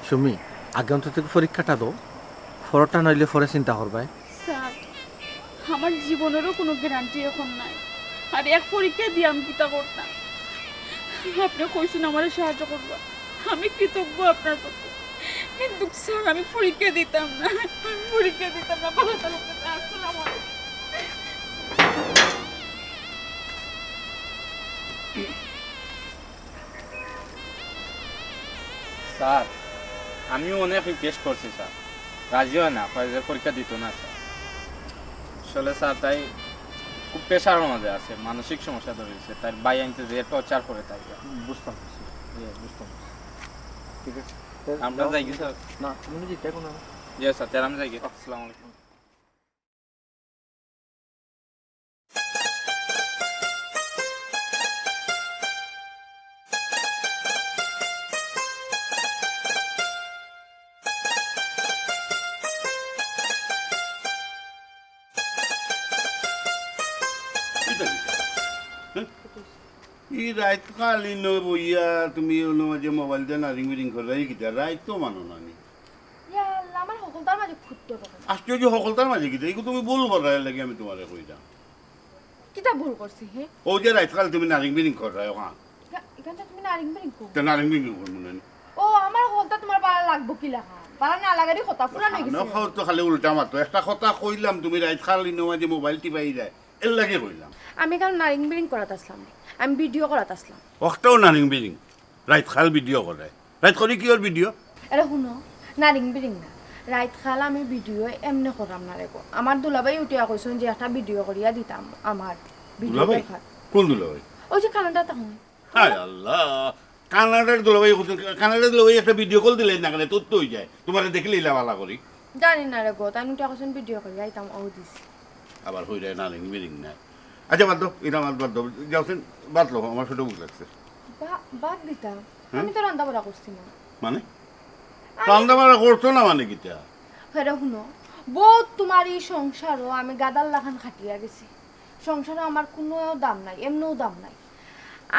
সুমি। আগে অন্তত পরীক্ষাটা দাও, পরেরটা নাইলে পরে চিন্তা করবায়। স্যার, আমার জীবনেরও কুনু গ্যারান্টি অখন নাই। আর এক পরীক্ষা দিয়া আমি কিতা করতাম? আপনে কইছইন আমারে সাহায্য করবা, আমি কৃতজ্ঞ আপনার প্রতি। কিন্তু স্যার, আমি পরীক্ষা দিতাম না, আমি পরীক্ষা দিতাম না। ভালো থাকবেন, আসসালামু আলাইকুম। স্যার, আমিও অনেক রিকোয়েস্ট করছি স্যার, রাজি অয় না, কয় যে পরীক্ষা দিতো না স্যার। আসলে স্যার, তাই প্রেশারর মাঝে আছে, মানসিক সমস্যা ধরে গেছে, তার ভাই আনতে যে টর্চার করে তাই। বুঝতাম পারছি। ইয়ে, বুঝতাম। ঠিক আছে, তে আমরা যাও। যাই কি স্যার? না, তুমি যদি দেখো না। জি স্যার, তে আমি যাই কি? আসসালামু আলাইকুম। কিতা কিতা? হ্যাঁ? ই রাইত কাল ইনো বইয়া তুমি অনো মাঝে মোবাইল দিয়া নারিং বিরিং কররায়, ই কিতা? রাইত তো মানো না নি। ইয়া আল্লাহ, আমার হকলতার মাঝে খুঁজতে হবে। আশ্চর্য, হকলতার মাঝে কিতা? ইগু তুমি ভুল কররায়, এর লাগি আমি তুমারে কইরাম। কিতা ভুল করছি হে? অউ যে রাইত কাল তুমি নারিং বিরিং কররায়, ওখান। ইকা-, ইখানটা তুমি নারিং বিরিং কো। তে নারিং বিরিং করমু না নি। ও, আমার হকলতা তুমার ভালা লাগবো কিলাখান? ভালা না লাগারই কথা, পুরান অই গেছে। না, খাও তো খালি উল্টা মাতো। একটা কথা কইলাম, তুমি রাইত কাল ইনো মাঝে মোবাইল টিপাইরায়, এর লাগি কইলাম। আমি কারণ নারিং বিরিং করাত আসলাম না, আমি ভিডিও করাত আসলাম। অখটাও নারিং বিরিং, রাইত কাল ভিডিও কররায়। রাইত করি কিওর ভিডিও? এরে হুনো, নারিং বিরিং না, রাইত কাল আমি ভিডিও এমনে করাম না রে গো। আমার দুলাভাই উঠিয়া কইছইন যে একটা ভিডিও করিয়া দিতাম, আমার ভিডিও দুলাভাই? দরকার। কোন দুলাভাই? ওই যে কানাডা তখন। হায় আল্লাহ, কানাডার দুলাভাই কইছইন, কানাডার দুলাভাই একটা ভিডিও কল দিলে না কেনে, তোর তো অই যায়, তুমারে দেখিলে ইলা ভালা করি। জানি না রে গো, তাইন উঠিয়া কইছইন ভিডিও করিয়া আইতাম, ও দিছি। আবার কইরায় নারিং বিরিং নাই। আচ্ছা, বাদ দেও, ইটা আমার বাদ দেও। যাওছেন, বাদ লও, আমার ছোট ভুল লাগছে। বা-, বাদ দিতাম। হ্যাঁ? আমি তো রান্না বাড়া করছি না। মানে? রান্না বাড়া করছো না মানে কিতা? হেরে হুনো, বউত তুমার ই সংসারো আমি গাধার লাখান খাটিয়া গেছি। সংসারো আমার কুনু দাম নাই, এমনেও দাম নাই।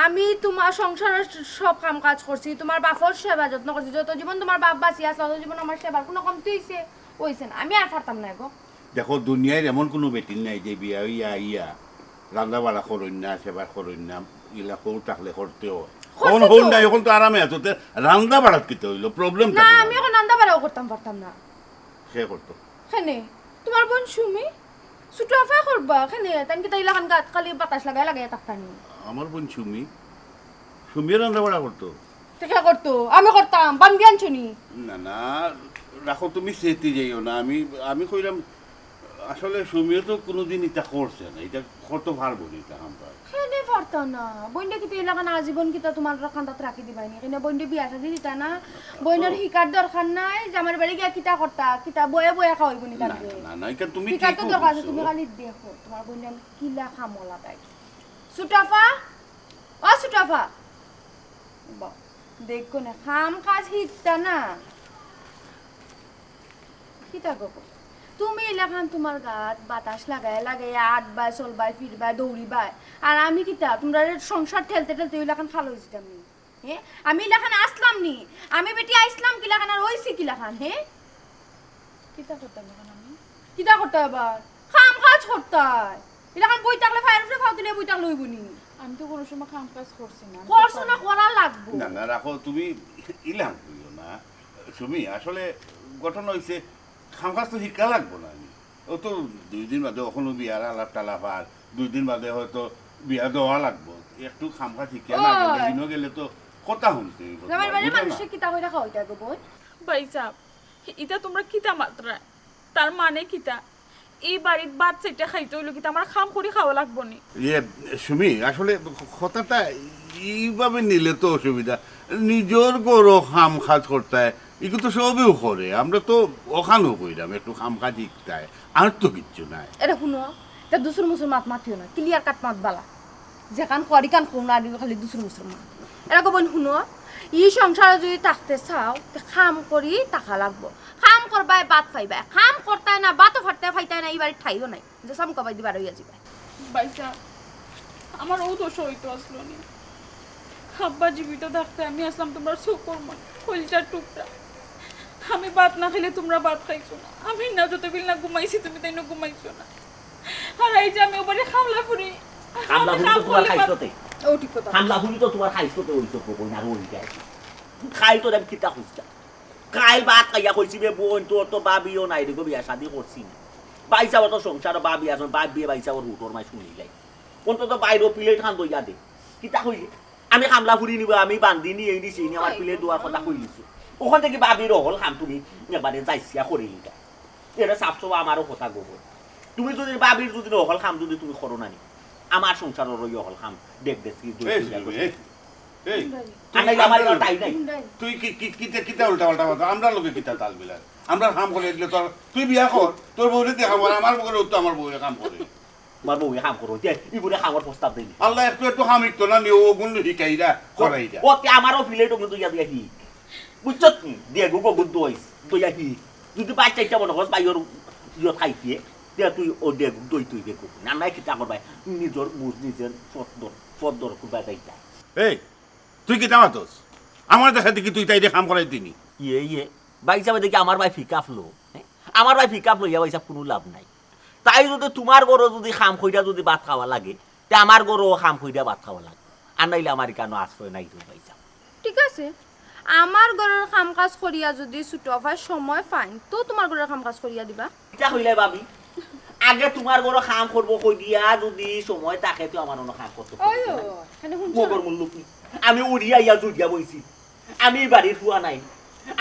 আমি তুমার সংসারর সব কাম কাজ করছি, তুমার বাপর সেবা যত্ন করছি, যত জীবন তুমার বাপ বাঁচিয়া আছলা, তত জীবন আমার সেবার কুনু কমতি অইছে? অইছে না, আমি আর পারতাম না গো। দেখো, দুনিয়ার এমন কুনু বেটিন নাই যে বিয়া অইয়া আইয়া রান্না বাড়া করইন না, সেবা করইন না, ইলা হউ থাকলে করতে অয়। করছে অখন তো। হউ নাই, অখন তো আরামে আছো, তে রান্না বাড়াত কিতা অইলো? প্রবলেম না, আমি অখন রান্না বাড়াও করতাম পারতাম না। সে করতো। কেনে? তুমার বইন সুমি? ছোট আফায় করবা, কেনে? তাইন কিতা ইলাখান গাত খালি বাতাস লাগাই লাগাই থাকতা নি? আমার বইন সুমি, সুমিয়ে রান্না বাড়া করতো। তে কে করতো? আমি করতাম, বান্দি আনছো নি? না, না, রাখো, তুমি চেতি যাইও না। আমি, আমি কইরাম, আসলে সুমিয়ে তো কুনুদিন ইটা করছে না, ইটা করতো পারবো না, ইটা আমরা। কেনে পারতা না? বইনরে কিতা ইলাখান আজীবন কিতা তুমার কান্দাত রাখি দিবায় নি? কেনে বইনরে বিয়া শাদি দিতা না? বইনর হিকার দরকার নাই, জামাইর বাড়ি গিয়া কিতা করতা? কিতা বয়ে বয়ে খাওয়াইবো নি না, তানরে? না, না, ইটা তুমি হিকার ঠিক তো দরকার আছে, কইছো। তুমি খালি দেখো, তুমার বইনরে আমি কিলা খামো লাগাই। ছোট আফা, ও ছোট আফা। বা, দেখো না, কাম কাজ হিকতা না। কিতা গো? তুমি ইলাখান তুমার গাত বাতাস লাগাই লাগাই আটবায়, চলবায়, ফিরবায়, দৌড়িবায়। আর আমি কিতা, তুমরার সংসার ঠেলতে ঠেলতে ইলাখান খাল অইযিতাম নি? হে? আমি ইলাখান আছলাম নি? আমি বেটি আইছলাম কিলাখান আর অইছি কিলাখান, হে? কিতা করতাম অখন আমি? কিতা করতায় আবার? কাম কাজ করতায়। ইলাখান বই থাকলে, ফায়র উপরে ফাও তুলিয়া বই থাকলে অইবো নি? আমি তো কুনু সময় কাম কাজ করছি না। আমি তো করছো না, পারি। করা লাগবো। না, না, রাখো, তুমি ইলাখান কইও না। সুমি, আসলে ঘটনা অইছে, কাম কাজ তো হিকা লাগবো না নি? ও তো দুই দিন বাদে অখনো বিয়ার আলাপ টালাপ, আর দুই দিন বাদে হয়তো বিয়া দেওয়া লাগবো। একটু কাম কাজ হিকা না গেলে, ওই। দিনও গেলে তো কথা হুনতে অইবো, জামাইর বাড়ির বুঝো না? মানুষরে কিতা কইরা খাওয়াইতা গো বইন? ভাইসাব, ইতা তুমরা কিতা মাতরায়? তার মানে কিতা? ই বাড়িত ভাত চাইট্টা খাইতে অইলে কিতা আমার কাম করি খাওয়া লাগবো নি? ইয়ে, সুমি, আসলে কথাটা ইভাবে নিলে তো অসুবিধা। নিজর ঘরো কাম কাজ করতায়, ইগু তো সবেউ করে। আমরা তো অখানউ কইরাম, একটু কাম কাজ হিকতায়। আর তো কিচ্ছু নাই। এরে হুনো, ইতা দুসুর মুসুর মাত মাতিও না, clear cut মাত বালা। যেখান করি কান কও না, আর খালি দুসুর মুসুর মাত। এরে গো বইন হুনো, ই সংসারো যুদি থাকতে চাও, তে কাম করি থাকা লাগবো। কাম করবায় ভাত পাইবায়, কাম করতায় না, ভাতও ফাটতে পাইতায় না, ই বাড়িত ঠাইও নাই। যে সামুকা বাইদি বার অইয়া যিবায়। ভাইসাব, আমার অউ দশা অইতো আছলো নি। আব্বা জীবিত থাকতে আমি আছলাম তুমরার চউখর মণি, কইলজার টুকরা। আমি ভাত না খাইলে তুমরা ভাত খাইছো না। আমি না যতবিল না ঘুমাইছি, তুমি তাইন ঘুমাইছো না। আর এই যে আমি অউ বাড়ি কামলা ফুরি, কামলা ফুরি তো তুমার খাইছতে। ও ঠিক কথা। কামলা ফুরি তো তুমার খাইছতে অইছো, কই না রই যায়। খাই তো আমি কিতা খুঁজতাম। কাইল ভাত খাইয়া কইছি বে বইন, তোর তো ভাবিও নাই রে গো, বিয়া শাদি করছি না। ভাইসাব তো সংসারো ভাবি আছইন, ভাবিয়ে ভাইসাবর হুটর মাই শুনিলাই। অন্তত বাইরো প্লেট খান ধইয়া দে। কিতা কইলে? আমি কামলা ফুরি নিবা, আমি বান্দি নি, এই নি, সেই নি, আমার প্লেট ধওয়ার কথা কইলিছো। অখান থাকি ভাবির অকল কাম তুমি একবারে যাইছিয়া করি নিতা। এরে সাফ সাফ আমারও কথা গো বইন। তুমি যদি ভাবির যদি অকল কাম যদি তুমি করো না নি, আমার সংসারর অউ অকল কাম, ডেক ডেকচি, দই এই, দই, এই, এই, আর নাইলে আমার আর তাই নাই। তুই কি, কি, কিতা, কিতা উল্টা পাল্টা কথা? আমরার লগে কিতা তাল মিলার? আমরার কাম করাই দিলে তোর, তুই বিয়া কর, তোর বউরে দেখা কর, আমার বউরে তো আমার বউরে কাম করে। আমার বউয়ে কাম করো, তে ইগুরে কামর প্রস্তাব দেইনি। আল্লাহ, একটু একটু কাম শিখতো না নি, ও গুণ শিখাইরা, করাইরা। ও তে আমারও ফিলেট ওগুন দইয়া দইয়া হিক। বুঝছত নি? দিয়া গু গু দইস, দইয়া হিক। যদি বাচ্চা ইচ্ছা মনে করস, ভাই ওর ইয়ত খাইতে, তে তুই ও দিয়া গু দই তুই বেগু। না নাই কিতা করবাই, নিজর বুঝ নিজর ফদ্দর, ফদ্দর কুবা যাইতা। এই, তুই কিতা মাতস? আমার দেখা দেখি তুই তাইরে কাম করাই দিনি। ইয়ে, ইয়ে। ভাইসাব দেখি আমার ভাই ফিকাফ লো, হ্যাঁ? আমার ভাই ফিকাফ লইয়া ভাইসাব কুনু লাভ নাই। তাই যদি তুমার ঘরো যদি কাম কইরা যদি ভাত খাওয়া লাগে, তে আমার ঘরো কাম কইরা ভাত খাওয়া লাগে। আর নাইলে আমার ইকানো আশ্রয় নাই রে ভাইসাব। ঠিক আছে, আমার ঘরর কাম কাজ করিয়া যদি ছোট আফায় সময় পাইন, তো তুমার ঘরর কাম কাজ করিয়া দিবা। ইটা কইলে ভাবি, আগে তুমার ঘরো কাম করবো কই দিয়া যদি সময় থাকে তো আমার অনো কাম করতে ওই পারবো না। ও, এখানে হুনছো? মগর মুল্লুক নি। আমি উড়িয়া ইয়া জুড়িয়া বইছি। আমি বাড়ির ফুয়া নাই।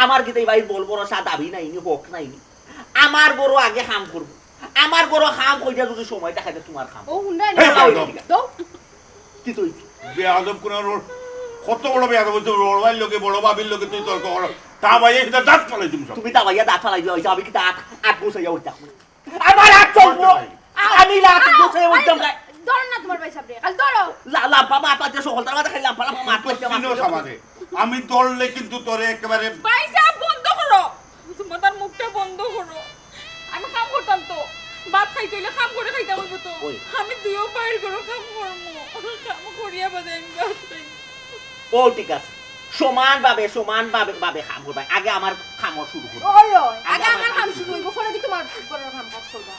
আমার কিতা এই বাড়ির বল ভরসা দাবি নাই নি, হক নাই নি। আমার ঘরো আগে কাম করবো। আমার ঘরো কাম কইরা যদি সময় থাকে তো তুমার কাম। ও হুনরা হে, নি। বাবা। দৌ। কি তুই? বেয়াদব কোন রোল? কত বড় বেয়াদব হইছে, বড় ভাইর লগে, বড় ভাবির লগে তুই তর্ক করো। তা ভাই, এটা দাঁত ফালাই দিমু সব। তুমি তা ভাইয়া দাঁত ফালাই দিও, আমি কি দাঁত আট বছর হইয়া উঠতাম? আমার আট চলবো। আমি লাত বসে উঠতাম। ধরো না তুমার ভাইসাবরে, খালি ধরো। লা-, লাম্পা মাত আছে, সকল তার মাথা খালি লাম্পা, লাম্পা মাত আছে, মাত চিনো আছে। সামারে। আমি ধরলে কিন্তু তোরে একেবারে ভাইসাব বন্ধ করো। তুমার তার মুখটা বন্ধ করো। আমি কাম করতাম তো। ভাত খাইতে অইলে কাম করি খাইতাম অইবো তো। ওই। আমি দুইও ভাইর ঘরো কাম করমু। কাম করিয়া বাদে আমি ভাত খাইমু। ও ঠিক আছে, সমানভাবে, সমানভাবে, ভাবে কাম করবা। আগে আমার কাম শুরু করবা। ওই, ওই, আগে আগে আমার আমার কাম কাম শুরু শুরু অইবো, পরে দি তুমার ঘরর কাম কাজ করবা।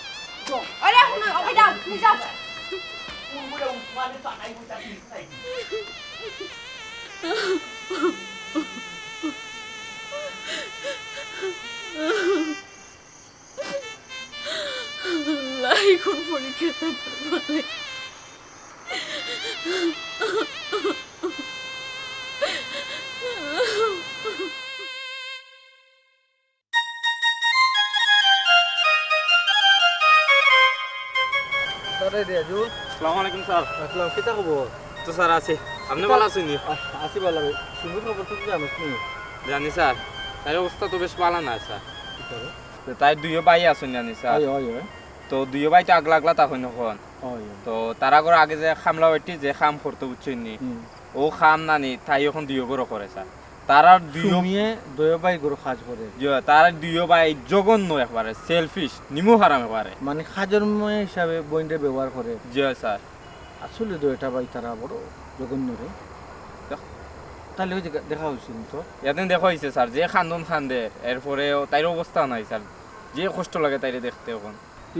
যাও। আরে, হুনো, ওকে যাও, তুমি যাও। লাই কোন পরীক্ষা? আরে রিয়াজুল। আসসালামু আলাইকুম স্যার। আসসালাম, কিতা খবর? তো স্যার আছি। আপনি কিতা? ভালা আছইন নি? আ-, আছি ভালা রে। সুন্দর খবর তুই জানোস নি? জানি স্যার। তাইর অবস্থা তো বেশ ভালা নায় স্যার। কিতা রে? তো তাইর দুইও ভাই আছইন জানি স্যার। অয়, অয়, অয়। তো দুইও ভাই তো আগলা আগলা থাকইন অখন। অয়, অয়। তো তারা ঘরো আগে যে কামলা বেটি যে কাম করতো বুঝছইন নি? হুম। ও কাম নানি তাই অখন দুইও ঘরো করে স্যার। তারার দুইও সুমিয়ে দুইও ভাই ঘরো কাজ করে। জি, তারার দুইও ভাই জঘন্য একবারে, selfish, নিমু হারাম একবারে। মানে কাজর মেয়ে হিসাবে বইনরে ব্যবহার করে। জি স্যার। আসলে তো এটা ভাই তারা বড় জঘন্য রে। দেখ। তাইলে ওই যে দেখা হইছিল তো? এদিন দেখা হইছে স্যার, যে কান্দন কান্দের, এরপরে তাইর অবস্থা নাই স্যার, যে কষ্ট লাগে তাইরে দেখতে অখন।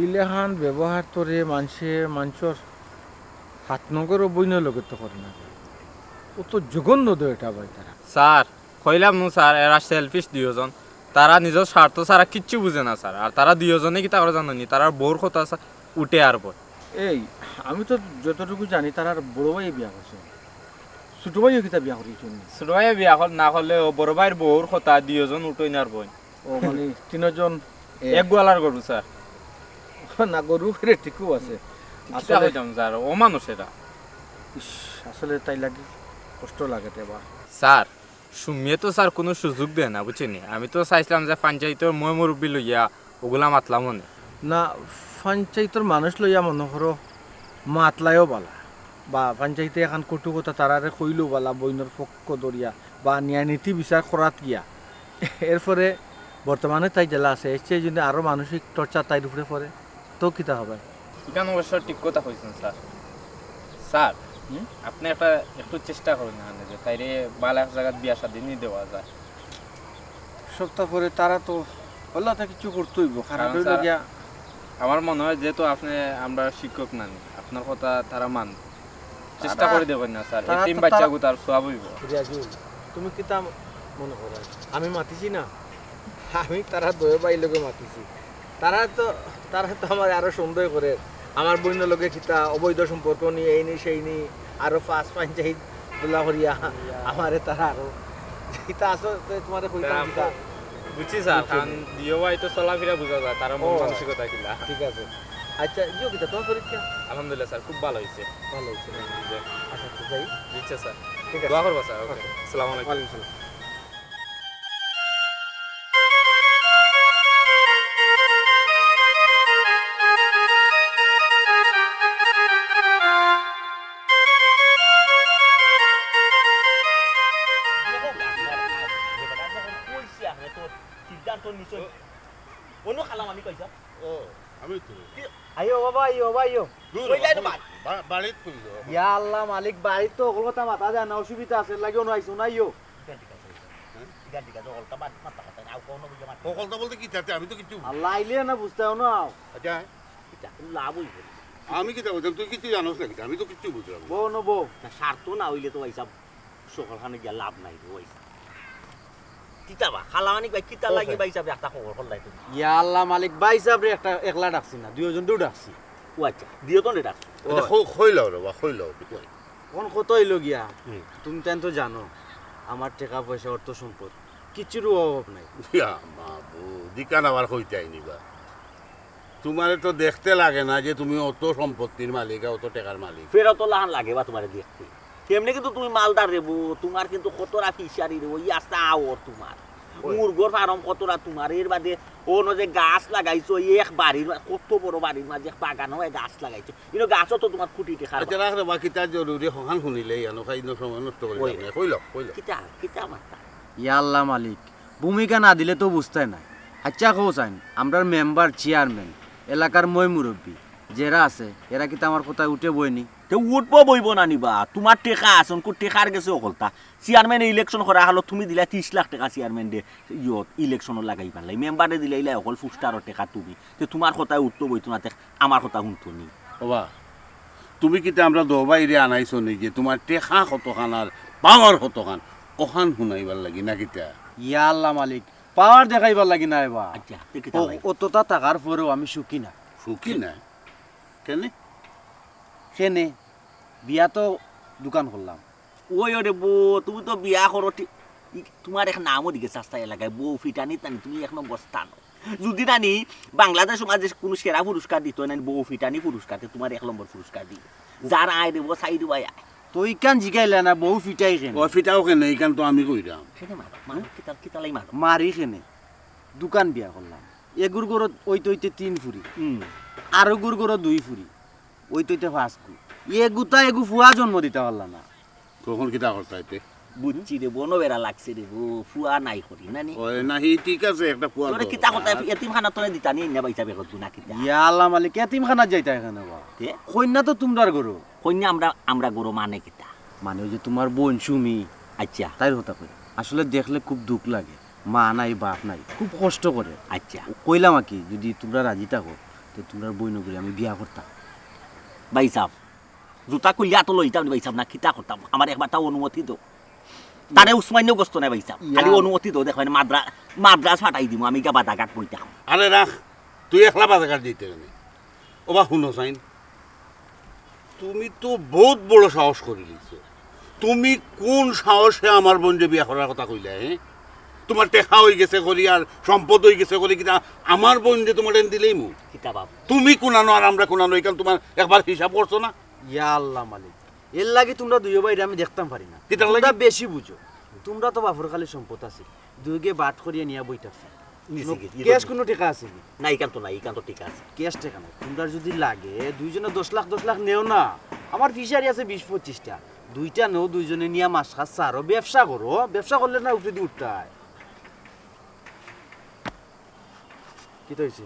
ইলাখান ব্যবহার তো রে মানষে, মানষর হাত নগরও বইনর লগে তো করে না। ও তো জঘন্য তো এটা ভাই তারা। স্যার, কইলাম নু স্যার, এরা selfish দুইওজন। তারা নিজর স্বার্থ ছাড়া কিচ্ছু বুঝে না স্যার। আর তারা দুইওজনে কিতা করে জানো নি? তারার বউর কথা সা-, উঠে আর বয়। এই, আমি তো যতটুকু জানি তারার বড় ভাইয়ে বিয়া করছে। ছোট ভাইও কিতা বিয়া করিছে নি? ছোট ভাইয়ে বিয়া কর-, না করলেও বড় ভাইর বউর কথা দুইওজন উঠইন আর বইন। ও, মানে, তিনজন এক এক গোয়ালার গরু, স্যার। না, গরু ফিরে ঠিকও আছে। কিতা আসলে কইতাম, স্যার, অমানুষ এরা। ইস, আসলে তাই লাগে, কষ্ট লাগে রে বা। স্যার, সুমিয়ে তো, স্যার, কুনু সুযোগ দেয় না, বুঝছইন নি? আমি তো চাইছিলাম যে পঞ্চায়েতর ময়-মুরব্বি লইয়া অগুলা মাতলাম অনে। না, পঞ্চায়েতর মানুষ লইয়া মনো করো মাতলায়ও বালা, বা পঞ্চায়েতে এখান কটু কথা তারারে কইলেও বালা, বইনর পক্ষ ধরিয়া বা ন্যায় নীতি বিচার করাত গিয়া। এরপরে বর্তমানে তাই জেলা আছে, এর চেয়ে যদি আরো মানসিক টর্চার তাইর উপরে পড়ে, তো কিতা হবে? ইখান অবশ্য ঠিক কথা কইছেন স্যার। স্যার, হুম? আপনি একটা, একটু চেষ্টা করুন না, যে তাইরে বালা এক জাগাত বিয়া শাদী নি দেওয়া যায়। সপ্তাহ পরে তারা তো হল্লাতে কিছু করতে হইব, কারণ কারণ হইল স্যার, গিয়া আমার মনে হয় যেহেতু আপনি, আমরা শিক্ষক নানি, আপনার কথা তারা মানব। চেষ্টা তারা, করে দেখেন না স্যার, তারা এতিম তো বাচ্চা তারা গুতার সওয়াব হইব। রিয়াজুল, তুমি কিতা মনে করো? আমি মাতিছি না, আমি তারা দয় ভাই লগে মাতিছি। তারা তো, তারা তো আমার আরো সন্দেহ করে, আমার বইনর লগে কিতা অবৈধ সম্পর্ক নিয়ে এই নি সেই নি, আরো পাঁচ পঞ্চায়েত দোলা করিয়া আমারে তারা আরো যেটা আছে তো তোমারে কইতাম তারা কিতা। বুঝছি স্যার, বুঝছি। কারণ দিও ভাই তো চলাফেরা বুঝা যায়, তারা মন ও, মানসিকতা কিলা। ঠিক আছে। আচ্ছা, ইয়ো কিতা, তোমার পরীক্ষা? আলহামদুলিল্লাহ স্যার, খুব ভালা অইছে। ভালা অইছে না? জি। আচ্ছা, আচ্ছা, যাই। জি, আচ্ছা স্যার। ঠিক আছে। দোয়া করবা স্যার, ওকে। ওকে। আসসালামু আলাইকুম। ওয়ালাইকুম সালাম। দেখো, আপনার, আপনার, দেখো, দেখো, কইছি আপনি তো সিদ্ধান্ত নিছেন। অন্য খালাম আমি কইছি। ও, আমি তো। কি? আইও বাবা, আইও বাবা, আইও। দূর কই যাই বাবা, তোমার? বা-, বাড়িত কই যাও? ইয়া আল্লাহ মালিক, বাড়িত তো অকল কথা মাতা যায় না, অসুবিধা আছে, লাগি অনো আইছো না, আইও। ইটা ঠিক আছে, হ্যাঁ? ইটা ঠিক আছে, অকলটা বাদ মাতা কথা না, আর কোনো বুঝে মাত। অকলটা বলতে কি তাতে? আমি তো কিচ্ছু বুঝি না। আল্লাহ আইলে না বুঝতায় না। আচ্ছা। ইটা লাভ অইব না। আমি কিতা বুঝলাম? তুই কিচ্ছু জানোস না কিতা? আমি তো কিচ্ছু বুঝলাম না। বউ না বউ। না, স্বার্থ না অইলে তো ভাইসাব সকলখানে গিয়া লাভ নাই রে ভাইসাব। কিতা বা, খালা মানিক ভাই, কিতা ও লাগি ভাই। ভাইসাব একটা খবর করলাই তুমি? ইয়া আল্লাহ মালিক, ভাইসাবরে একটা একলা ডাকছি না, দুইওজনরেউ ডাকছি। ও আচ্ছা, দুইওজনরে ডাকছো। আচ্ছা, ও। কই-, কইলাও রে বা, কইলাও। কোন কথা অইলো গিয়া? হুম। তুমি তাইন তো জানো, আমার টেকা পয়সা, অর্থ সম্পদ, কিচ্ছুর অভাব নাই। ইয়া মাবুদ, ইখান আবার কইতায় নি বা। তুমারে তো দেখতে লাগে না যে তুমি অত সম্পত্তির মালিক আর অত টেকার মালিক। ফেরত লাখান লাগে বা তুমারে দেখতে। কেমনে কিন্তু তুমি মালদার রে বো, তুমার কিন্তু কতরা ফিশারি রে বো, ই আস্তা আওর তুমার। ওই। মুরগর ফার্ম কতরা তুমার, এর বাদে অনো যে গাছ লাগাইছো, এক বাড়ির মা-, কত বড় বাড়ির মাঝে এক বাগান অয় গাছ লাগাইছো। ইনো গাছও তো তুমার কুটি টেকার আচ্ছা, বাগান। রাখ রে বা, কিতা জরুরি, হখান হুনিলে ইয়ানো খাই ইনো সময় নষ্ট করি ওই। লাভ নাই। কইলাও, কইলাও। কিতা, কিতা মাতা? ইয়া আল্লাহ মালিক, ভূমিকা না দিলে তো বুঝতায় নায়। আচ্ছা, কও চাইন, আমরার মেম্বার, চেয়ারম্যান, এলাকার ময় মুরব্বি যেরা আছে, এরা কিতা আমার কথায় উঠে বয়নি? তে উঠবো বইবো না নি বা? তুমার টেকা আছে, অনকু টেকার গেছে অকলতা। চেয়ারম্যানে ইলেকশন করা অইলো, তুমি দিলায় তিশ লাখ টেকা চেয়ারম্যানরে, ইয়ত, ইলেকশনো লাগাইবার লাগি। মেম্বাররে দিলাইলায় অকল ফুস্টারর টেকা তুমি। তে তুমার কথায় উঠতো বইতো না, তে আমার কথা হুনতো নি। ওবা, তুমি কিতা আমরার দোবাইরে আনাইছো নি যে তুমার টেকা কতখান আর পাওয়ার কতখান, অখান হুনাইবার লাগি না কিতা? ইয়া আল্লাহ মালিক, পাওয়ার দেখাইবার লাগি নায় বা। আচ্ছা, তে কিতা ও, লাগি? অততা থাকার পরেও আমি সুখী না। সুখী না? কেনে? কেনে? বিয়াত দুকান করলাম। ওই ওরে বো, তুমি তো বিয়া করো ঠিক, ই, তুমার এক নামও দিকে চাস্তা এলাকায়, বউ ফিটানি তানি, তুমি এক নম্বর স্থান। যুদি নানি বাংলাদেশ সমাজে কুনু সেরা পুরস্কার দিত, নানি বউ ফিটানি পুরস্কার, তে তুমার এক নম্বর পুরস্কার দিত। যার আয় রে বো, সাইড বাই আয়। তো ইখান জিগাইলা না, বউ ফিটাই কেনে? ও ফিটাও কেনে, ইখান তো আমি কইরাম। কেনে মারো, মারো, কিতা, কিতা লাগি মারো? মারি কেনে? দুকান বিয়া করলাম। এগুর ঘরো অইতে অইতে তিন ফুরি। হুম। আরগুর ঘরো দুই ফুরি। অইতে অইতে পাঁচ গু। এগুতা এগু ফুয়া জন্ম দিতা পারলা না। কখন কিতা করতা ইতে? বুঝছি রে, বনো বেড়া লাগছে রে বো, ফুয়া নাই করি না নি? ওই না, হি ঠিক আছে, একটা ফুয়া তোরে দরকার। কিতা করতা, এতিমখানা তোরে দিতা নি, না ভাইসাব, এখন তুই না কিতা? ইয়া আল্লাহ মালিক, এতিমখানা যাইতা কেনে বা? তে? কইন্যা তো তুমরার ঘরো। কইন্যা আমরা, আমরা ঘরো মানে কিতা? মানে ওই যে তুমার বইন সুমি, আচ্ছা। তাইর কথা কই। আসলে দেখলে খুব দুখ লাগে। মা নাই, বাপ নাই, খুব কষ্ট করে। আচ্ছা। ও কইলাম আর কি, যুদি তুমরা রাজি থাকো, তে তুমরার বইনগুরে আমি বিয়া করতাম। ভাইসাব, জুতা খুলিয়া তো লইতাম নি ভাইসাব, না কিতা করতাম? আমার একবার তাও অনুমতি দেও। তারে উসমাইনও গোস্ত নাই ভাইসাব, খালি ইয়া। অনুমতি দেও, দেখো, মানে মাদ্রা-, মাদ্রাজ ফাটাই দিমু, আমি গিয়া বাজারঘাট বই থাকমু। আরে রাখ, তুই একলা বাজারঘাট যাইতে কেনে? ওবা হুনো চাইন, তুমি তো বউত বড় সাহস করিলিছো। তুমি কুন সাহসে আমার বইনরে বিয়া করার কথা কইলায়, হে? তুমার টেকা অইগেছে করি আর সম্পদ অইগেছে করি, কিতা আমার বইনরে তুমারে দিলাইমু? কিতা বাপ? তুমি কুনানো আর আমরা কুনানো, ইখান তুমার একবার হিসাব করছো না? ইয়া আল্লাহ মালিক, এরলাগি তুমরা দুইও ভাইরে আমি দেখতাম পারি না। কিতার লাগি? তুমরা বেশি বুঝো। তুমরার তো বাপর খালি সম্পদ আছে, দুইগে বাট করিয়া নিয়া বই থাকছে। নিছি কি? ক্যাশ কুনু টেকা আছে নি? না, ইখান তো নাই, ইখান তো ঠিক আছে। ক্যাশ টেকা নাই। তুমরার যুদি লাগে, দুইজনে দশ লাখ, দশ লাখ নেও না। আমার ফিশারি আছে বিশ পঁচিশটা। দুইটা নেও, দুইজনে নিয়া মাছ খাস ছাড়ো, ব্যবসা করো। ব্যবসা করলে না উপরেদি উঠতায়। কিতা অইছে?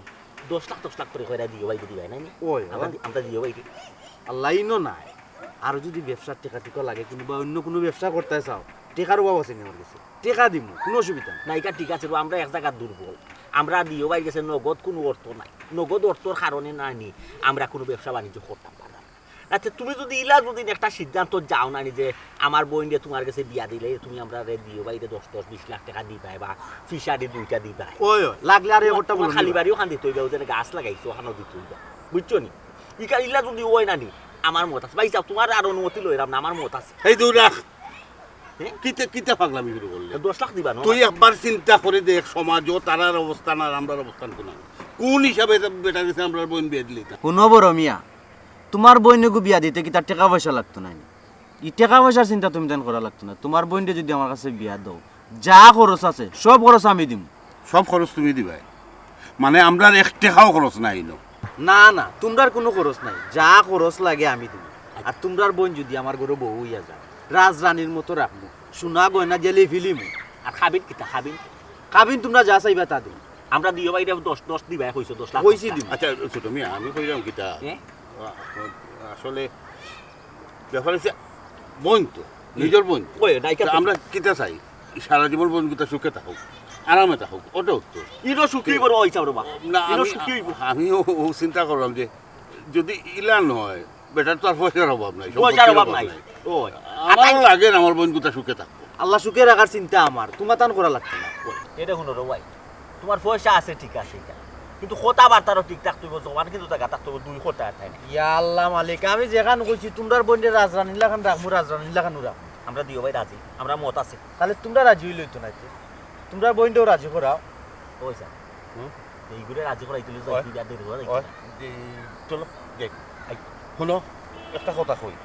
দশ লাখ, দশ লাখ করি কইরা দিও ভাই, দিও ভাই, নাই নি? ওই, আমরা ওই। দি-, আমরা দিও ভাই। আর লাইনও নাই। আর যুদি ব্যবসার টেকা টুকা লাগে, কুনু বা অইন্য কুনু ব্যবসা করতায় চাও, টেকার অভাব আছে নি আমার গেছে? টেকা দিমু, কুনু অসুবিধা নাই। না, ইটা ঠিক আছে, আমরা এক জাগাত দুর্বল। আমরা দিও ভাইর গেছে নগদ কুনু অর্থ নাই। নগদ অর্থর কারণে না নি, আমরা কুনু ব্যবসা বাণিজ্য করতাম পারতাম না। আচ্ছা, তুমি যুদি ইলা যুদি একটা সিদ্ধান্ত যাও না নি যে আমার বইনরে তুমার গেছে বিয়া দিলে তুমি আমরারে দিও ভাইরে দশ দশ বিশ লাখ টেকা দিবায় বা ফিশারি দুইটা দিবায়। ওই, ওই, লাগলে আর এই ওটা বলো খালি না। বাড়িও খান দিতে অইবা, ওই যে গাছ লাগাইছো, ওখানেও দিতে অইবা। বুঝছো নি? ইকা ইলা যুদি অয় না নি, আমার মত আছে। ভাইসাব, তুমার আর অনুমতি লইরাম না, আমার মত আছে। এই দূর রাখ। হ্যাঁ? কিতা, কিতা পাগলামি শুরু করলে? দশ লাখ দিবা না? তুই একবার চিন্তা করি দেখ, সমাজও তারার অবস্থান আর আমরার অবস্থান কুনান। কোন হিসাবে এটা বেটার গেছে আমরার বইন বিয়া দিলে তা? হুনো বড় মিয়া, তুমার বইনগু বিয়া দিতে কিতা টেকা পয়সা লাগতো নায় নি? ই টেকা পয়সার চিন্তা তুমি তান করা লাগতো না। তুমার বইনরে যুদি আমার কাছে বিয়া দেও, যা খরচ আছে, সব খরচ আমি দিমু। সব খরচ তুমি দিবায়? মানে, আমরার এক টেকাও খরচ নাই ইনো? না, না, তুমরার কুনু খরচ নাই। যা খরচ লাগে আমি দিমু। আর তুমরার বইন যুদি আমার ঘরো বউ অইয়া যায়, রাজরানীর মতো রাখমু, সোনা গয়না দিয়া লেপিলিমু। আর কাবিন কিতা, কাবিন? কাবিন তুমরা যা চাইবা তা দিমু। আমরা দিও ভাই, এটা দশ, দশ দিবায় কইছো, দশ লাখ কইছি দিমু। আচ্ছা, ছোট মিয়া, আমি কইরাম কিতা? হ্যাঁ? আ-, আসলে ব্যাপার অইছে, বইন তো, নিজর বইন তো। ওই, নাই তা কিতা? আমরা কিতা চাই? সারা জীবন বইনগুতা সুখে থাকুক, আরামে থাকুক, ওটা উত্তর। ইনো সুখী বড় অইছে রে বাবা। না, ইনো আমি, সুখী অইবো। আমি ও, ও চিন্তা করলাম যে যুদি ইলা নয়, বেটার তো আর পয়সার অভাব নাই, পয়সার সম্পত্তির অভাব অভাব নাই। নাই। ওই। আমারও লাগে না আমার বইনগুতা সুখে থাকবো। আল্লাহ সুখে রাখার চিন্তা আমার, তুমা তান করা লাগতো না। ওই। এটা হুনো রে ভাই, তুমার পয়সা আছে ঠিক আছে, ইটা, কিন্তু কথাবার্তারও ঠিক থাকতে অইবো, জবান কিন্তু জাগা থাকতে অইবো, দুই কথা আর তাই না। ইয়া আল্লাহ মালিক, আমি যেখান কইছি তুমরার বইনরে রাজরানীর লাখান রাখমু, রাজরানীর লাখান রাখমু। আমরা দিও ভাই রাজি, আমরা মত আছে। তাইলে তুমরা রাজি অইলে অইতো না তে? তুমরার বইনরেও রাজি করাও। ওই স্যার, হুম? এইগুলো রাজি করাইতে অইলে ওই, যাইতে আর দেরি করা যাইতে ওই, না। এই, চলো, যাই। আই। হুনো, একটা কথা কই,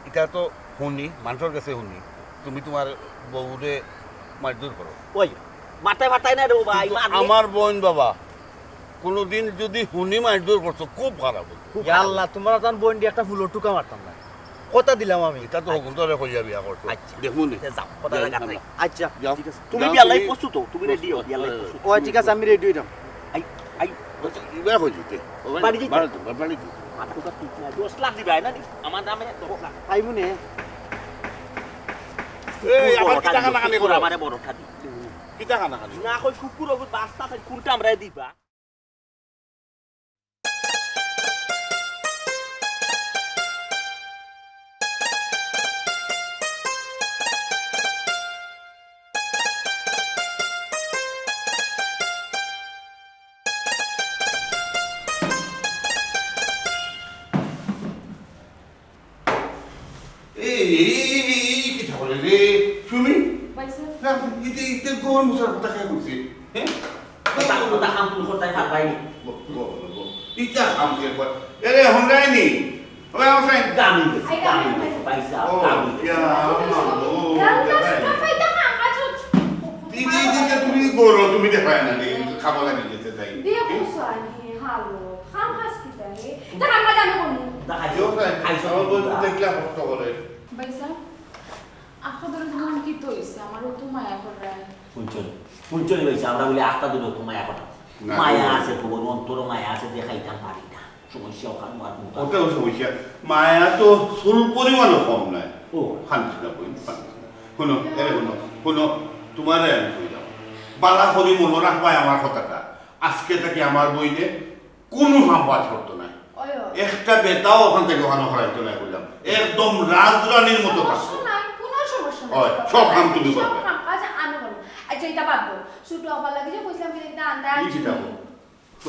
ইটা তো হুনি, মানষর গেছে হুনি, তুমি তুমার বউরে মারধর করো। ওই, মারতায় মারতায় না রে ভাই, কিন্তু মারলে আমার বইন বাবা, কুনুদিন যুদি হুনি মারধর করছো, খুব খারাপ অইবো। ইয়া আল্লাহ, তুমার তান বইনরে একটা ফুলর টুকা মারতাম না। কথা দিলাম আমি। ইটা তো হকলতরে কইয়া বিয়া করছো। আচ্ছা। দেখমু নি। তে যাও, কথা জাগা নাই। আচ্ছা, যাও। ঠিক আছে। তুমি যাও, বিয়ার লাগি তুমি প্রস্তুত তো, তুমি রেডি হও, বিয়ার লাগি প্রস্তুত। ও, ঠিক আছে, আমি রেডি অইরাম। I, I. ইবা কই দিতে? বাড়ি যাইতে? বাড়ি যাইতে, বাড়ি যাইতে। মাথা কথা ঠিক না, দশ লাখ দিবায় না নি? আমার নামে দশ লাখ। আইবো নে। এই, আবার কিতা কানাকানি করো? আমারে বড় ঠাদি। কিতা কানাকানি? না, কই কুকুর ওগুর বাস্তা, তাই কোনটা আমরা দিবা? এই, এই, এই, এই, এই, কিতা করে রে? সুমি? ভাইসাব। না, ইতে, ইতে ঘর মুছার কথা কে কইছে? হ্যাঁ? কথা, কথা কাম তুমি করতে পারবাই নি। ব-, ব-, ব-, ইটা কাম কে কর? এরে, হন্ডাই নি? ওই, আমার ফ্রেন্ড। দামি গেছে, আই, দামি দামি গেছে, গেছে। ভাইসাব, ও, দামি গেছে। ইয়া, আমার, ও, গান ইয়া, গাছ ভাই। কাফাই দেখা, আজ। দিদি, দিদি, তুমি করো, তুমি দেখায় না রে, খাবো লাগি যেতে চাই। দিয়ে বসো আনি, হ্যালো। খাম খাস কিতা রে? তা আমরা জানো কোন? তা খাইছো? কেউ খায়। খাইছো? আমার বন্ধু দেখলে কষ্ট করে। ভাইসাব, আখতা ধরে তোমার কিতা অইছে? আমার অত মায়া কররায়। হুনছো নি? হুনছো নি ভাইসাব, আমরা বলি আখতা ধরে অত মায়া কররায়। না, মায়া না। আছে তো, অন্তরো মায়া আছে, দেখাইতাম পারি না। সমস্যা অখান আর কোনটা? ওটাও সমস্যা। মায়া তো চুল পরিমাণও কম নাই। ও। কান্দিস না, বইন, কান্দিস না। হুনো, এরে হুনো, হুনো, তুমারে আমি কইলাম। বালা করি মনো রাখবায় আমার কথাটা। আজকে থাকি আমার বইনে কুনু কাম কাজ করতো নায়। ওই, ওই। একটা বেটাও অখান থাকি অখানো হরাইতো নায় কইলাম। একদম রাজরানীর মতো থাকতো। সমস্যা নাই, কুনু সমস্যা নাই। ওই, সব কাম তুমি সব করবে। কাম কাজ আমি করবো। আচ্ছা, ইটা বাদ দেও। ছোট আপার লাগি যে কইছিলাম যে ইটা আনতে কি আনছি। কিতা?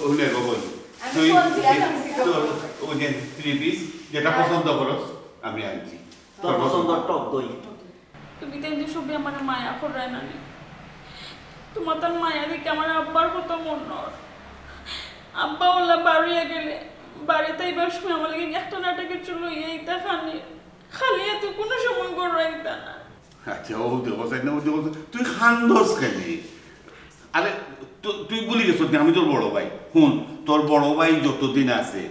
ওই নে গো বইন। আমি তুই ফোন দিয়া আনছি। তোর ওই যে থ্রি পিস যেটা হ্যাঁ। পছন্দ করস, আমি আনছি। তোর পছন্দ টক দই। তুমি তো এমনি সবই আমারে মায়া কররায় না নি। তুমার তান মায়া দেখি আমার আব্বার কত মনো অর। আব্বা অলা বারইয়া গেলে, বাড়িত আইবার সময় আমার লাগি একটা না একটা কিচ্ছু লইয়া আইতা খানি। খালি হাতে কুনু সময় ঘরো আইতা না। আচ্ছা, ও দেখো, সাইড না, ও দেখো, তুই কান্দস কেনে? আরে, তু-, তুই ভুলি গেছস নি, আমি তোর বড় ভাই। হুন, তোর বড় ভাই যতদিন আছে,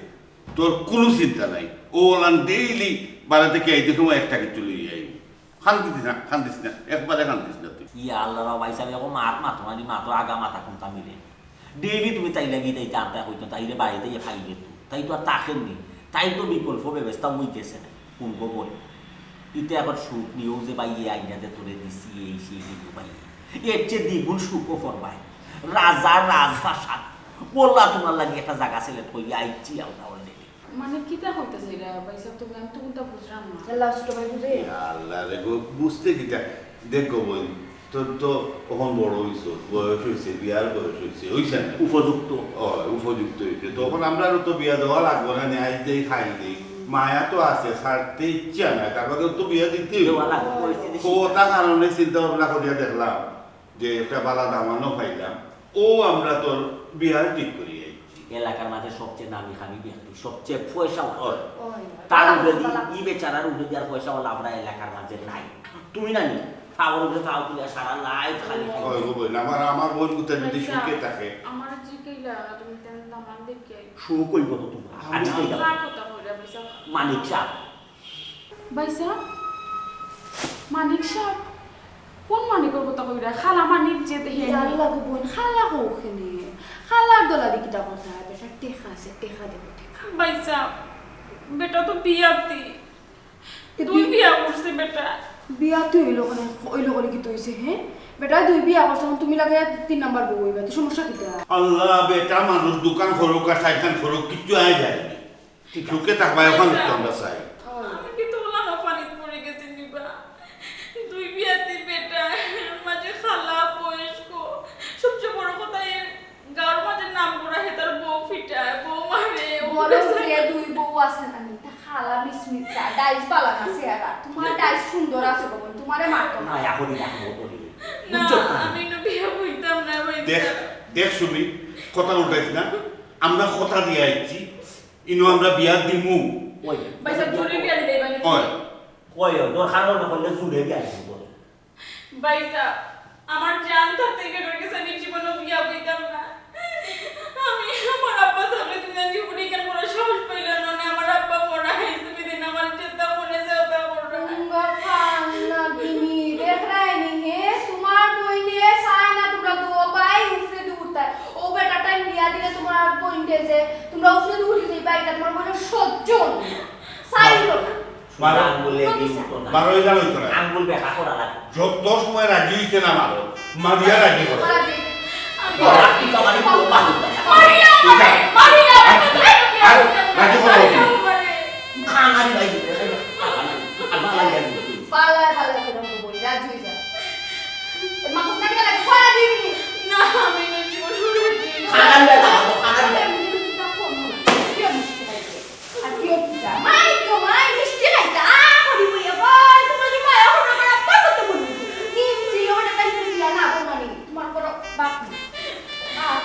তোর কুনু চিন্তা নাই। ও অলান ডেইলি বাড়ি থাকি আইতে সময় একটা কিচ্ছু লইয়া আইবো। কান্দিস না, কান্দিস না, একবারে কান্দিস না তুই। ইয়া আল্লাহ রে ভাইসাব, অখন মাত মাতো না নি, মাতো আগা মাথা কুনতা মিলে। ডেইলি তুমি তাইর লাগি তাই আনতা কইতো, তাইরে বাড়িত আইয়া খাইলে তো। তাই তো আর থাকের নি। তাইর তো বিকল্প ব্যবস্থা অই গেছে না। হুন গো বইন। ইতা অখন সুখ নিয়াও যে ভাইয়ে আইনা যে তোরে দিছি, এই সেই দিন ভাইয়ে। এর চেয়ে দ্বিগুণ সুখও ফরবায়। রাজার রাজপ্রাসাদ। বললা তুমার লাগি একটা জাগা সিলেক্ট করিয়া আইছি আমরা already। মানে, কিতা কইতাছে এরা, ভাইসাব? তুমি, আমি তো কুনতা বুঝলাম না। আল্লাহ, ছোট ভাই বুঝে। ইয়া আল্লাহ রে গো, বুঝতে কিতা? দেখ গো বইন, তোর তো অখন বড় অইছস, বয়স অইছে, বিয়ার বয়স অইছে, অইছে না? উপযুক্ত। ও, উপযুক্ত অইছে। তখন আমরারও তো বিয়া দেওয়া লাগবো না, ন্যায় দেই, খাই দেই। মায়া তো আছে, ছাড়তে ইচ্ছা নাই, তার বাদে তো বিয়া দিতেই অইবো। দেওয়া লাগবো, পরিস্থিতি কত কারণে চিন্তা ভাবনা করিয়া দেখলাম, যে একটা বালা দামানও পাইলাম, ও আমরা তোর বিয়ার ঠিক করি আইছি। এলাকার মাঝে সবচেয়ে নামি খামি ব্যক্তি, সবচেয়ে পয়সাওয়ালা। ওই। তার উপরে দি, ই বেচারার উপরে দি আর পয়সাওয়ালা আমরা এলাকার মাঝে নাই। তুমি না নি, পাওর উপরে পাও তুলে সারা লাইফ খালি খাই। ওই গো বইন, আমার, আমার বইন গুতা যদি সুখে থাকে। আমার যে কইলা, তুমি তেন দামান দেখি আই। সুখ কইব তো তোমরা। আমি আজ কইলাম। কার কথা কইরা বলছো? মানিক সাহেব। ভাইসাব, মানিক সাব, কোন মানিকর কথা কইরা? খালা মানিক যে হে নি। আল্লাহ গো বইন, খালা কও কেনে? খালার দলা দি কিতা কথা? বেটা টেকা আছে, টেকা দেবো, টেকা। ভাইসাব, বেটা তো বিয়াতি। তে দুই বি- বিয়া করছে বেটা। বিয়াতি অইলো কেনে, অইলো কেনে কিতা অইছে, হে? বেটা দুই বিয়া করছে, এখন তুমি লাগে তিন নাম্বার বউ অইবা, তো সমস্যা কিতা? আল্লাহ, বেটা মানুষ দোকান করুক আর সাইখান করুক, কিচ্ছু আয় যায় না। ঠিক আছে। সুখে থাকবা, এখন তো আমরা চাই। আমি কিন্তু ওলা না পানিত পড়ি গেছি নিবা। দুই বিয়াতি বেটা, মাঝে খালা, বয়স্ক, সবচেয়ে বড় কথা এর গাঁওর মাঝে নাম করা হে তার বউ ফিটায়, বউ মারে, ও বড় বেটা। হইয়া দুই বউ আছে না নি, তা খালা মিসমিসা, ডাইস বালা না চেহারা। তোমার ডাইস সুন্দর আছে গো বইন, তোমারে মারতো না। মায়া করি রাখবো বলি। না, বুঝছো তো? আমি ইনো বিয়া বইতাম না, ভাই। দেখ, দেখ সুমি, কথা উল্টাইস না। আমরা কথা দিয়া আইছি, ইনো আমরা বিয়া দিমু। ওই। ভাইসাব, জোরে বিয়া দিলে ভাই। ওই। ওই, ওই, দরকার মনে করলে জোরে বিয়া দিমু তোরে। ভাইসাব, আমার জান থাকতে বেটার গেছে আমি জীবনেও বিয়া বইতাম না। আমি আমার আব্বা থাকলে তুমি জান জীবনে কেন বড় সাহস পাইলাম না, আমার আব্বা মরা হইছে, তুমি দিন আমার চেতা মনে যাও তা বড়। উম, বাবা, না, তুমি দেখরায় নি হে, তোমার বইনে চায় না তোমরা দুই ভাই উফরে দি উঠতায়। ও বেটা টাইম বিয়া দিলে তোমার বইন যে তোমরা উফরে দি উঠি যাইবা, এটা তোমার বইনের সহ্য অইবো না। চাইলো না। মারো। আঙ্গুলে দি উঠতো না। মারো, এটা লইতো না। আঙ্গুল বেকা করা লাগে। যত সময় রাজি হইছে না মারো, মারিয়া রাজি করো। মারা দি। মারা দি তো আমার একটু মারো। মারিয়া, মারিয়া, আর, মারিয়া, আর রাজি করো। খানারি ভাই, আমার লাগে। বালা, বালা করে বই, রাজি হয়ে যা। মা, বুঝতে গেলে লাগে, করা দিবি। না, আমি না জীবন ভরে দিই। খানারি ভাই, খানারি ভাই। আর কিও পিতা, মাই তো মাই মিষ্টি খাইতা, আ, করি বইয়া বল, তোমার কি মায়া হলো না, আমার আব্বা কত মনে হচ্ছে। কি ছিল ওটা তাই করে দিলা না, তোমার নেই, তোমার বড় বাপ নেই। বাপ।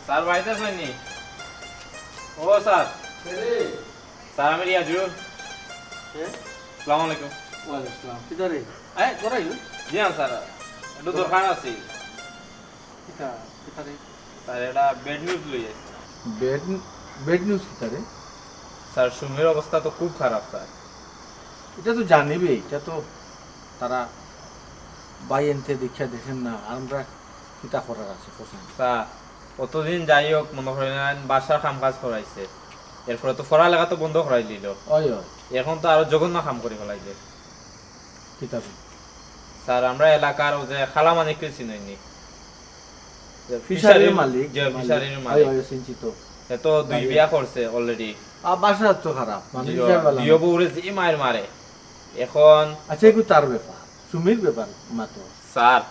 স্যার, বাড়িত আছইন নি? ও স্যার। কে রে? স্যার, আমি রিয়াজুল। কে? আসসালামু আলাইকুম। ওয়ালাইকুম আসসালাম। কিতা রে? এ, করাই? জি হ্যাঁ স্যার, একটু দরকার আছে। কিতা? কিতা রে? স্যার, এটা ব্যাড নিউজ লইয়া আইছি। ব্যাড, ব্যাড নিউজ কিতা রে? স্যার, সুমির অবস্থা তো খুব খারাপ স্যার। এটা তো জানিবে, এটা তো তারা ভাই এনতে দীক্ষা দেখেন না, আর আমরা কিতা করার আছে, কোথায়? স্যার, অতদিন যাই হোক, মনে করেন, বাসার কাম কাজ করাইছে, এরপরে তো পড়ালেখা তো বন্ধ করাই দিল। ওই, ওই। এখন তো আরো জঘন্য কাম করি ফেলাইছে। কিতা? স্যার, আমরা এলাকার ওই যে খালা মানিকরে চিনইন নি? ফিশারির ফিশারির, মালিক, যে মালিক। ফিশারির ওই, মালিক। ওই, চিনছি তো। এ তো দুই মালিক। বিয়া করছে already। আর বাসা তো খারাপ, মানে জি, বিশাল বালা দুইও না। বউরে যে মায়ের মারে। এখন আচ্ছা, এগু তার ব্যাপার, সুমির ব্যাপার মাত্র। স্যার,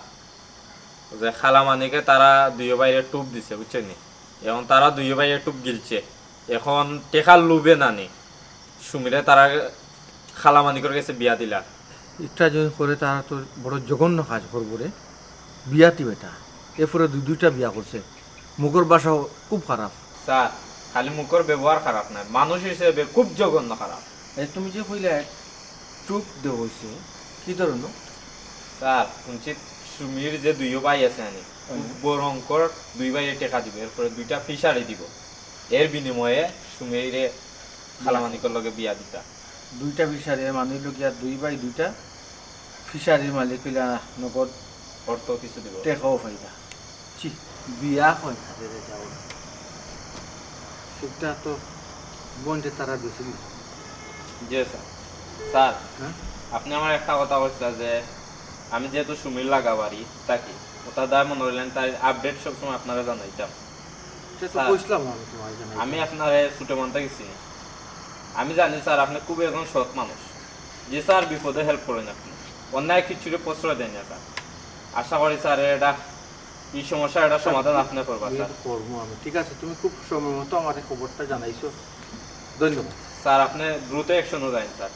যে খালা মানিকে তারা দুইও বাইরে টুপ দিছে, বুঝছেন নি? এখন তারা দুইও বাইরে টুপ গিলছে। এখন টেকার লোভে নানি সুমিরে তারা খালা মানিকর গেছে বিয়া দিলা। ইটা যদি করে, তারা তো বড় জঘন্য কাজ করবো রে। বিয়াতি বেটা, এরপরে দুই দুইটা বিয়া করছে। মুখর ভাষাও খুব খারাপ। স্যার, খালি মুখর ব্যবহার খারাপ নায়, মানুষ হিসেবে খুব জঘন্য খারাপ। এ, তুমি যে কইলা টুপ দেওয়া হইছে, কি ধরনর? স্যার, হুনছি সুমির যে দুইও ভাই আছে আনি, খুব হুম। ভয়ঙ্কর দুই ভাইয়ে টেকা দিবো, এরপরে দুইটা ফিশারি দিবো, এর বিনিময়ে সুমিরে খালা মানিকর লগে বিয়া দিতা। দুইটা ফিশারি, মানে অইলো গিয়া দুই ভাই দুইটা ফিশারির মালিক অইলা, নগদ অর্থ কিছু দিবো। টেকাও পাইবা। ছি, বিয়া কয় না রে, যাও না। সেটা তো বন্ধে তারা বেশি দিল। জি স্যার। স্যার, হ্যাঁ? আপনি আমার একটা কথা কইছিলা যে আমি যেহেতু সুমির লাগা বাড়ি থাকি, ওটা দায় মনে হইলেন তার আপডেট সবসময় আপনারা জানাইতাম। সে তো স্যার, কইছিলাম আমি তোমায় জানাই। আমি আপনারে ছোট মন থাকি চিনি। আমি জানি স্যার, আপনি খুব একজন সৎ মানুষ। যে স্যার বিপদে হেল্প করেন আপনি, অন্যায় কিচ্ছুরে প্রশ্রয় দেন না স্যার। আশা করি স্যার এটা এই সমস্যার একটা সমাধান আপনি করবা, স্যার। করবো আমি। ঠিক আছে, তুমি খুব সময় মতো আমার খবরটা জানাইছো, ধন্যবাদ। স্যার, আপনি দ্রুত অ্যাকশনও যাইন, স্যার।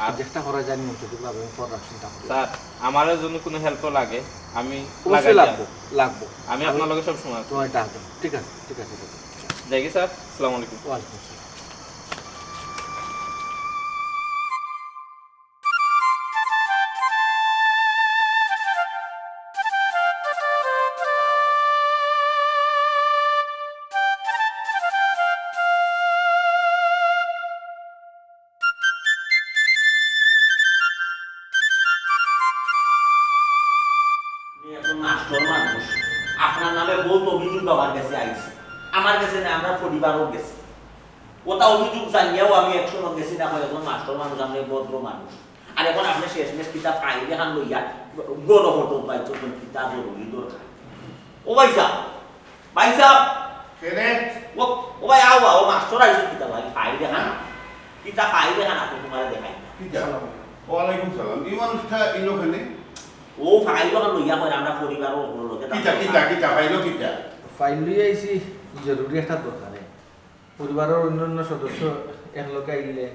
আর যেটা করা জানি অন্তত আমি করার চিন্তা করি। স্যার, আমার জন্য কোনো হেল্পও লাগে, আমি অবশ্যই লাগাই লাগবো, যাবো। লাগবো। আমি আপনার লগে সব সময় আছি। তোমার ডাকবো। ঠিক আছে, ঠিক আছে, ঠিক আছে। যাই কি স্যার? আসসালামু আলাইকুম। ওয়ালাইকুম আসসালাম। আপনি এখন মাস্টর মানুষ, আপনার নামে বহুত অভিযোগ আমার কাছে আইছে, আমার কাছে না, আমরা পরিবারও গেছে। ওটা অভিযোগ জানিয়াও আমি একশো লোক গেছি না, এখন মাস্টর মানুষ, আপনি ভদ্র মানুষ। আর এখন আপনি শেষমেশ কিতা ফাইল এখান লইয়া গণভোট পাইছেন, কিতা জরুরি দরকার। ও ভাই সাহেব, ভাই সাহেব, কেনে? ও, ও ভাই, আও, আও, মাস্টর আইছে কিতা ভাই, ফাইল দেখান। কিতা ফাইল দেখান, আপনি তোমারে দেখাই। কিতা? ওয়ালাইকুম সালাম। এই মানুষটা ইনো কেনে? ও ফাইল ওখান লইয়া কয়, আমরা পরিবারও অগুলো লোকে কিতা, কিতা, কিতা? ফাইল কিতা? ফাইল লইয়া আইছি জরুরি একটা দরকারে। পরিবারের অন্যান্য সদস্য একলগে আইলে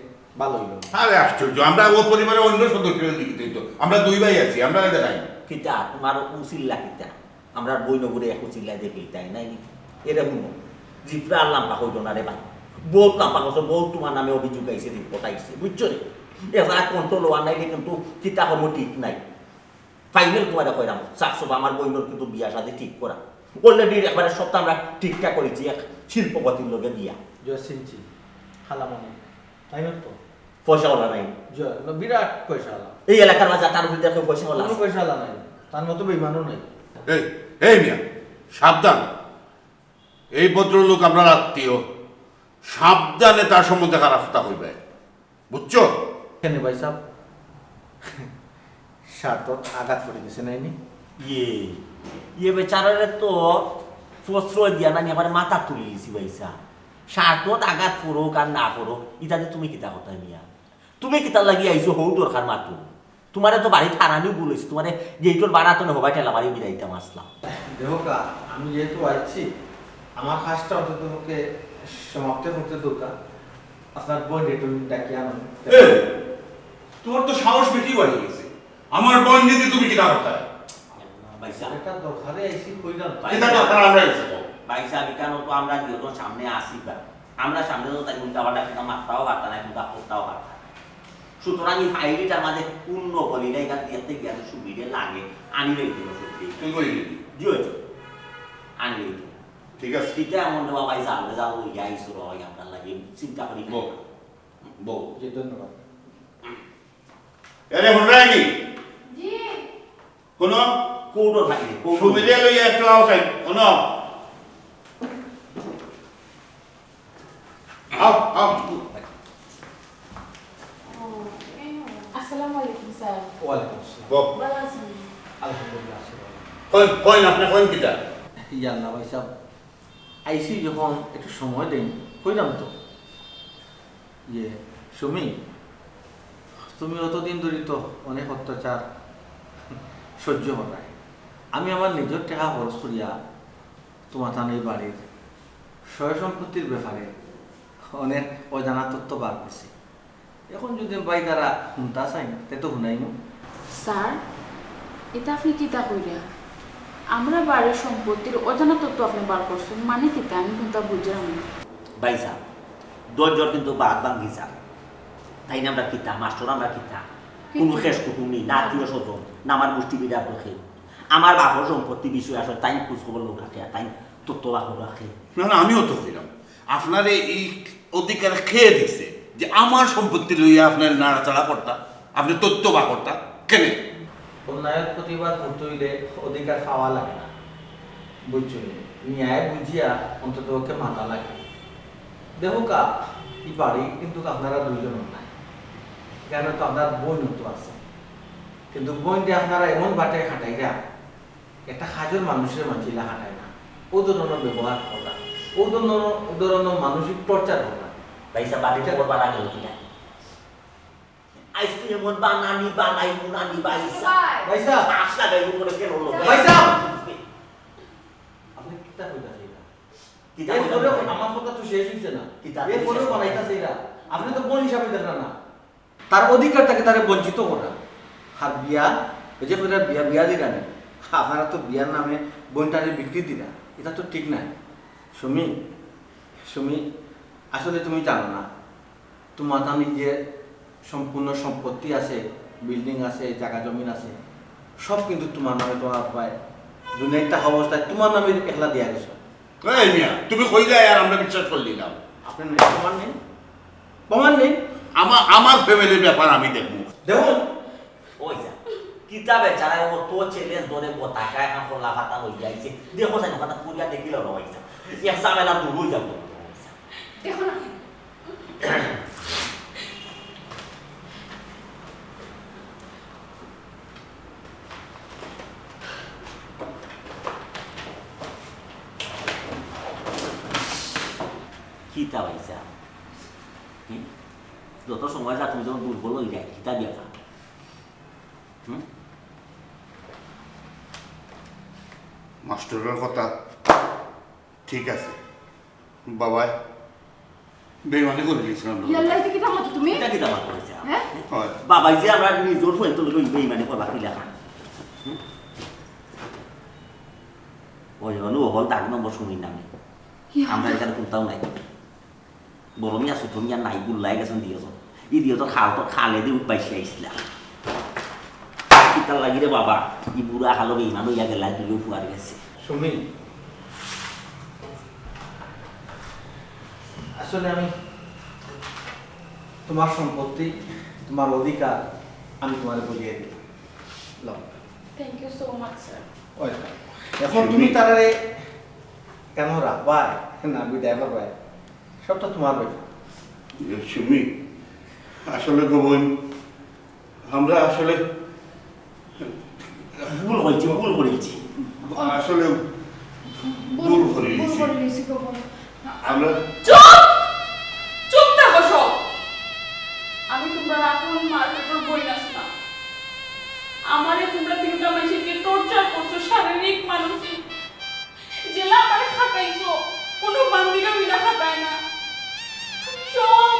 ভালো হইল। আরে আশ্চর্য, আমরা ও পরিবারের অন্য সদস্য লিখিত হইতো। আমরা দুই ভাই আছি, আমরা দেখাই। কিতা, তোমার উচিল্লা কিতা? আমরা বই নগরে এক উচিল্লা দেখি, তাই নাই নি? এরে হুনো, জিফরা আর লাম্বা কইল না রে ভাই। বহুত লাম্বা করছো, বহুত তোমার নামে অভিযোগ আইছে, রিপোর্ট আইছে, বুঝছো রে? এরা কন্ট্রোল হওয়ার নাইলে কিন্তু কিতা কমো ঠিক নাই। ফাইনাল তোমারে কইরাম, সাফ সাফ আমার বইনর কিন্তু বিয়া শাদী ঠিক করা। অলরেডি একবারে সবটা আমরা ঠিকঠাক করেছি এক শিল্পপতির লগে বিয়া। জসিনজি, খালামণি, তাই না তো? পয়সা ওলা নাই। জ-, বিরাট পয়সা আলা। এই এলাকার মাঝে তার ভিতরে কেউ পয়সা ওলা কোনো আছে? পয়সা আলা নাই। তার মতো বেইমানও নাই। এই, এই মিয়া, সাবধান। এই ভদ্রলোক আপনার আত্মীয়, সাবধানে তার সম্বন্ধে খারাপ কথা কইবে, বুঝছো? কেন ভাই সাহেব? স্বার্থত আঘাত পড়ে গেছে নাইনি? ইয়ে, ইয়ে বেচারারে তো প্রশ্রয় দিয়া নানি আমার মাথা তুলি দিছি ভাই সাহেব। স্বার্থত আঘাত পড়ুক আর না পড়ুক, ইতাতে তুমি কিতা কথা মিয়া? তুমি কিতার লাগি আইছো হউ দরকার মাতো? তোমারে তো বাড়িত হারানিও ভুল হইছে, তোমারে গেইটর বাড়া তো হবাই ঠেলা মারি বিদায় দিতাম আসলাম। দেখো কা, আমি যেহেতু আইছি, আমার কাজটা অন্তত পক্ষে সমাপ্ত করতে দরকার। আপনার বোন একটু ডাকিয়া আনুন। এ, তোমার তো সাহস বেশি বাড়ি গেছে। আমার বোন যদি তুমি কিতা করতায়? ভাই সাহেব, এটা দরকারে আইছি কইলাম। এটা তো আপনার আমরা এসে ভাই সাহেব, এখানে তো আমরা দুজন সামনে আসি বা আমরা সামনে তো তাই উল্টা পাল্টা কিন্তু মারতাও পারতা না, কিন্তু করতাও পারতা না। সুতরাং এই ফাইলটার মাঝে পূর্ণ বলি না, এখানে দেখতে গিয়ে সুবিধে লাগে, আনি রইল সত্যি। তুই কই দিবি? জি হয়েছে, আনি রইল। ঠিক আছে। কিতা এমন রে বাবা, এই জানলে যাবো, ইয়া ইসুর হয় আপনার লাগে, চিন্তা করি না। বউ, বউ। জি, ধন্যবাদ। এরে হুনরায়নি? জি। হুনো? কৌটো থাকে, কৌটো। সুবিধা লইয়া একটু আও চাই। হুনো? আও, আও। ও, এই হয়। আসসালামু আলাইকুম স্যার। ওয়ালাইকুম আসসালাম। বউ। ভালো আছেন? আলহামদুলিল্লাহ, আছি ভালো। কইন, কইন, আপনি কইন কিতা? ইয়াল্লা ভাই সাহেব, আইছি যখন একটু সময় দেন, কইলাম তো। ইয়ে, সুমি, তুমি অতদিন ধরে তো অনেক অত্যাচার সহ্য করায়। আমি আমার নিজের টেকা খরচ করিয়া তোমার তান এই বাড়ির সয় সম্পত্তির ব্যাপারে অনেক অজানা তথ্য বার করছি। এখন যদি ভাই তারা হুনতা চাইন, তে তো হুনাইমু। স্যার, এটা আপনি কিতা কইরা? আমরা বাড়ির সম্পত্তির অজানা তথ্য আপনি বার করছেন, মানে কিতা? আমি কোনটা বুঝলাম না। ভাই সাহেব, ধৈর্যর কিন্তু বাদ ভাঙ্গি স্যার। তাই না আমরা কিতা, মাস্টর আমরা কিতা? কোনো কিতা? শেষ কুটুম নেই, না আত্মীয় স্বজন, না আমার মুষ্টি বিরাট রাখে। আমার বাপর সম্পত্তি বিষয় আসলে তাই খোঁজ খবর লোক রাখে, আর তাই তথ্য বাহক রাখে। না, না, আমিও তো কইলাম। আপনারে এই অধিকার কে দিছে যে আমার সম্পত্তি লইয়া আপনার নাড়াচাড়া করতা, আপনি তথ্য বা করতা, কেনে? অন্যায়ের প্রতিবাদ করতে হইলে অধিকার পাওয়া লাগে না, বুঝছো নি? ন্যায় বুঝিয়া অন্তত ওকে মানা লাগে। দেখো কা, এই বাড়ি কিন্তু আপনারা দুইজন নাই, এখানে তো আপনার বোন তো আছে, কিন্তু বোনটা আপনারা এমন বাটে খাটাইরা, একটা কাজের মানুষের মাঝিলা খাটায় না, ও ধরনের ব্যবহার করা, ও ধরনের, ও ধরনের মানসিক টর্চার করা। ভাই সাহেব, বাড়িতে খবর পাড়া গেল কিনা? আইসক্রিম এমন বানানি, বানাই, উনানি, ভাই সাহেব। ভাই সাহেব। আশা গাই উপরে কেন হলো? ভাই সাহেব। কিতা কইতাছে ইটা? কিতা কইতাছে? এরপরেও আমার কথা তো শেষ হইছে না। কিতা এরপরেও কইতাছে? বানাইতাছে ইটা। আপনি তো বোন হিসাবে দেখরা না। তার অধিকার থাকে তারে বঞ্চিত করা। আর বিয়া, ওই যে কইরা বিয়া, বিয়া দিরা নি। আপনারা তো বিয়ার নামে বোনটারে বিক্রি দিরা। এটা তো ঠিক নাই। সুমি, সুমি, আসলে তুমি জানো না। তোমার নামে যে সম্পূর্ণ সম্পত্তি আছে, বিল্ডিং আছে, জায়গা জমিন আছে, সব কিন্তু তোমার নামে তোমার আব্বায় দুনিয়ার থাকা অবস্থায় তোমার নামে একলা দিয়া গেছে। এই মিয়া, তুমি কইলে আর আমরা বিশ্বাস করলি না। আপনার নাই, প্রমাণ নেই? প্রমাণ নেই? আমার, আমার ফ্যামিলির ব্যাপার আমি দেখবো। দেখুন, ওই যা, কিতা বেচারা ও তো চ্যালেঞ্জ ধরে ও টাকা এখন খোলা খাতা লই যাইছে। দেখো সাইন কথা পুরিয়া দেখিল না ওই যা। এক ঝামেলা দূর হই যাবো। দেখো না। কিতা ভাইছা? হুম? যত সময় যা তুমি যখন দুর্বল হয়ে যায়, কিতা ব্যাপার? হুম? মাস্টরের কথা ঠিক আছে। বাবায় বেইমানি করে দিয়েছিলাম। ইয়াল্লা, এটা কিতা মাতো তুমি? এটা কিতা মাতো হইছে? হ্যাঁ? হয়। বাবায় যে আমরা নিজর ফুয়েন তুলে লই বেইমানি করবা কি লেখা? হুম? ওই হলো হল দাগ নম্বর শুনি না আমি। ইয়া। আমরা এখানে কোনটাও নাই। বড় মিয়া ছোট মিয়া নাই, গুল্লাই গেছেন দিয়েছ। ই দিয়েছ খাল তো খালে দিয়ে উঠবাইছে আইসলা। কিতা লাগি রে বাবা, ই বুড়া হালো বেইমান হইয়া গেলা, দুইও ফুয়ার গেছে। সুমি, আসলে আমি তোমার সম্পত্তি, তোমার অধিকার আমি তোমারে বুঝিয়ে দিলাম। লও। Thank you so much, sir. Welcome. এখন তুমি সুমি। তারারে কেন রাখবায় না বিদায় করবায়, সবটা তোমার ব্যাপার। এ, সুমি, আসলে গো বোন, আমরা আসলে ভুল হয়েছে, ভুল করেছি। আসলে ভুল, ভুল করে ভুল নিয়েছি। করে নিয়েছি গো বোন। আমরা চুপ! চুপ থাকো সব। আমি তোমরা রাখুন মার্কেটের বই নাস না। আমারে তোমরা তিনটা মাসে যে টর্চার করছো, শারীরিক, মানসিক, জেলা আমারে খাটাইছো, কোনো বান্দিরা মিলা খাটায় না। সব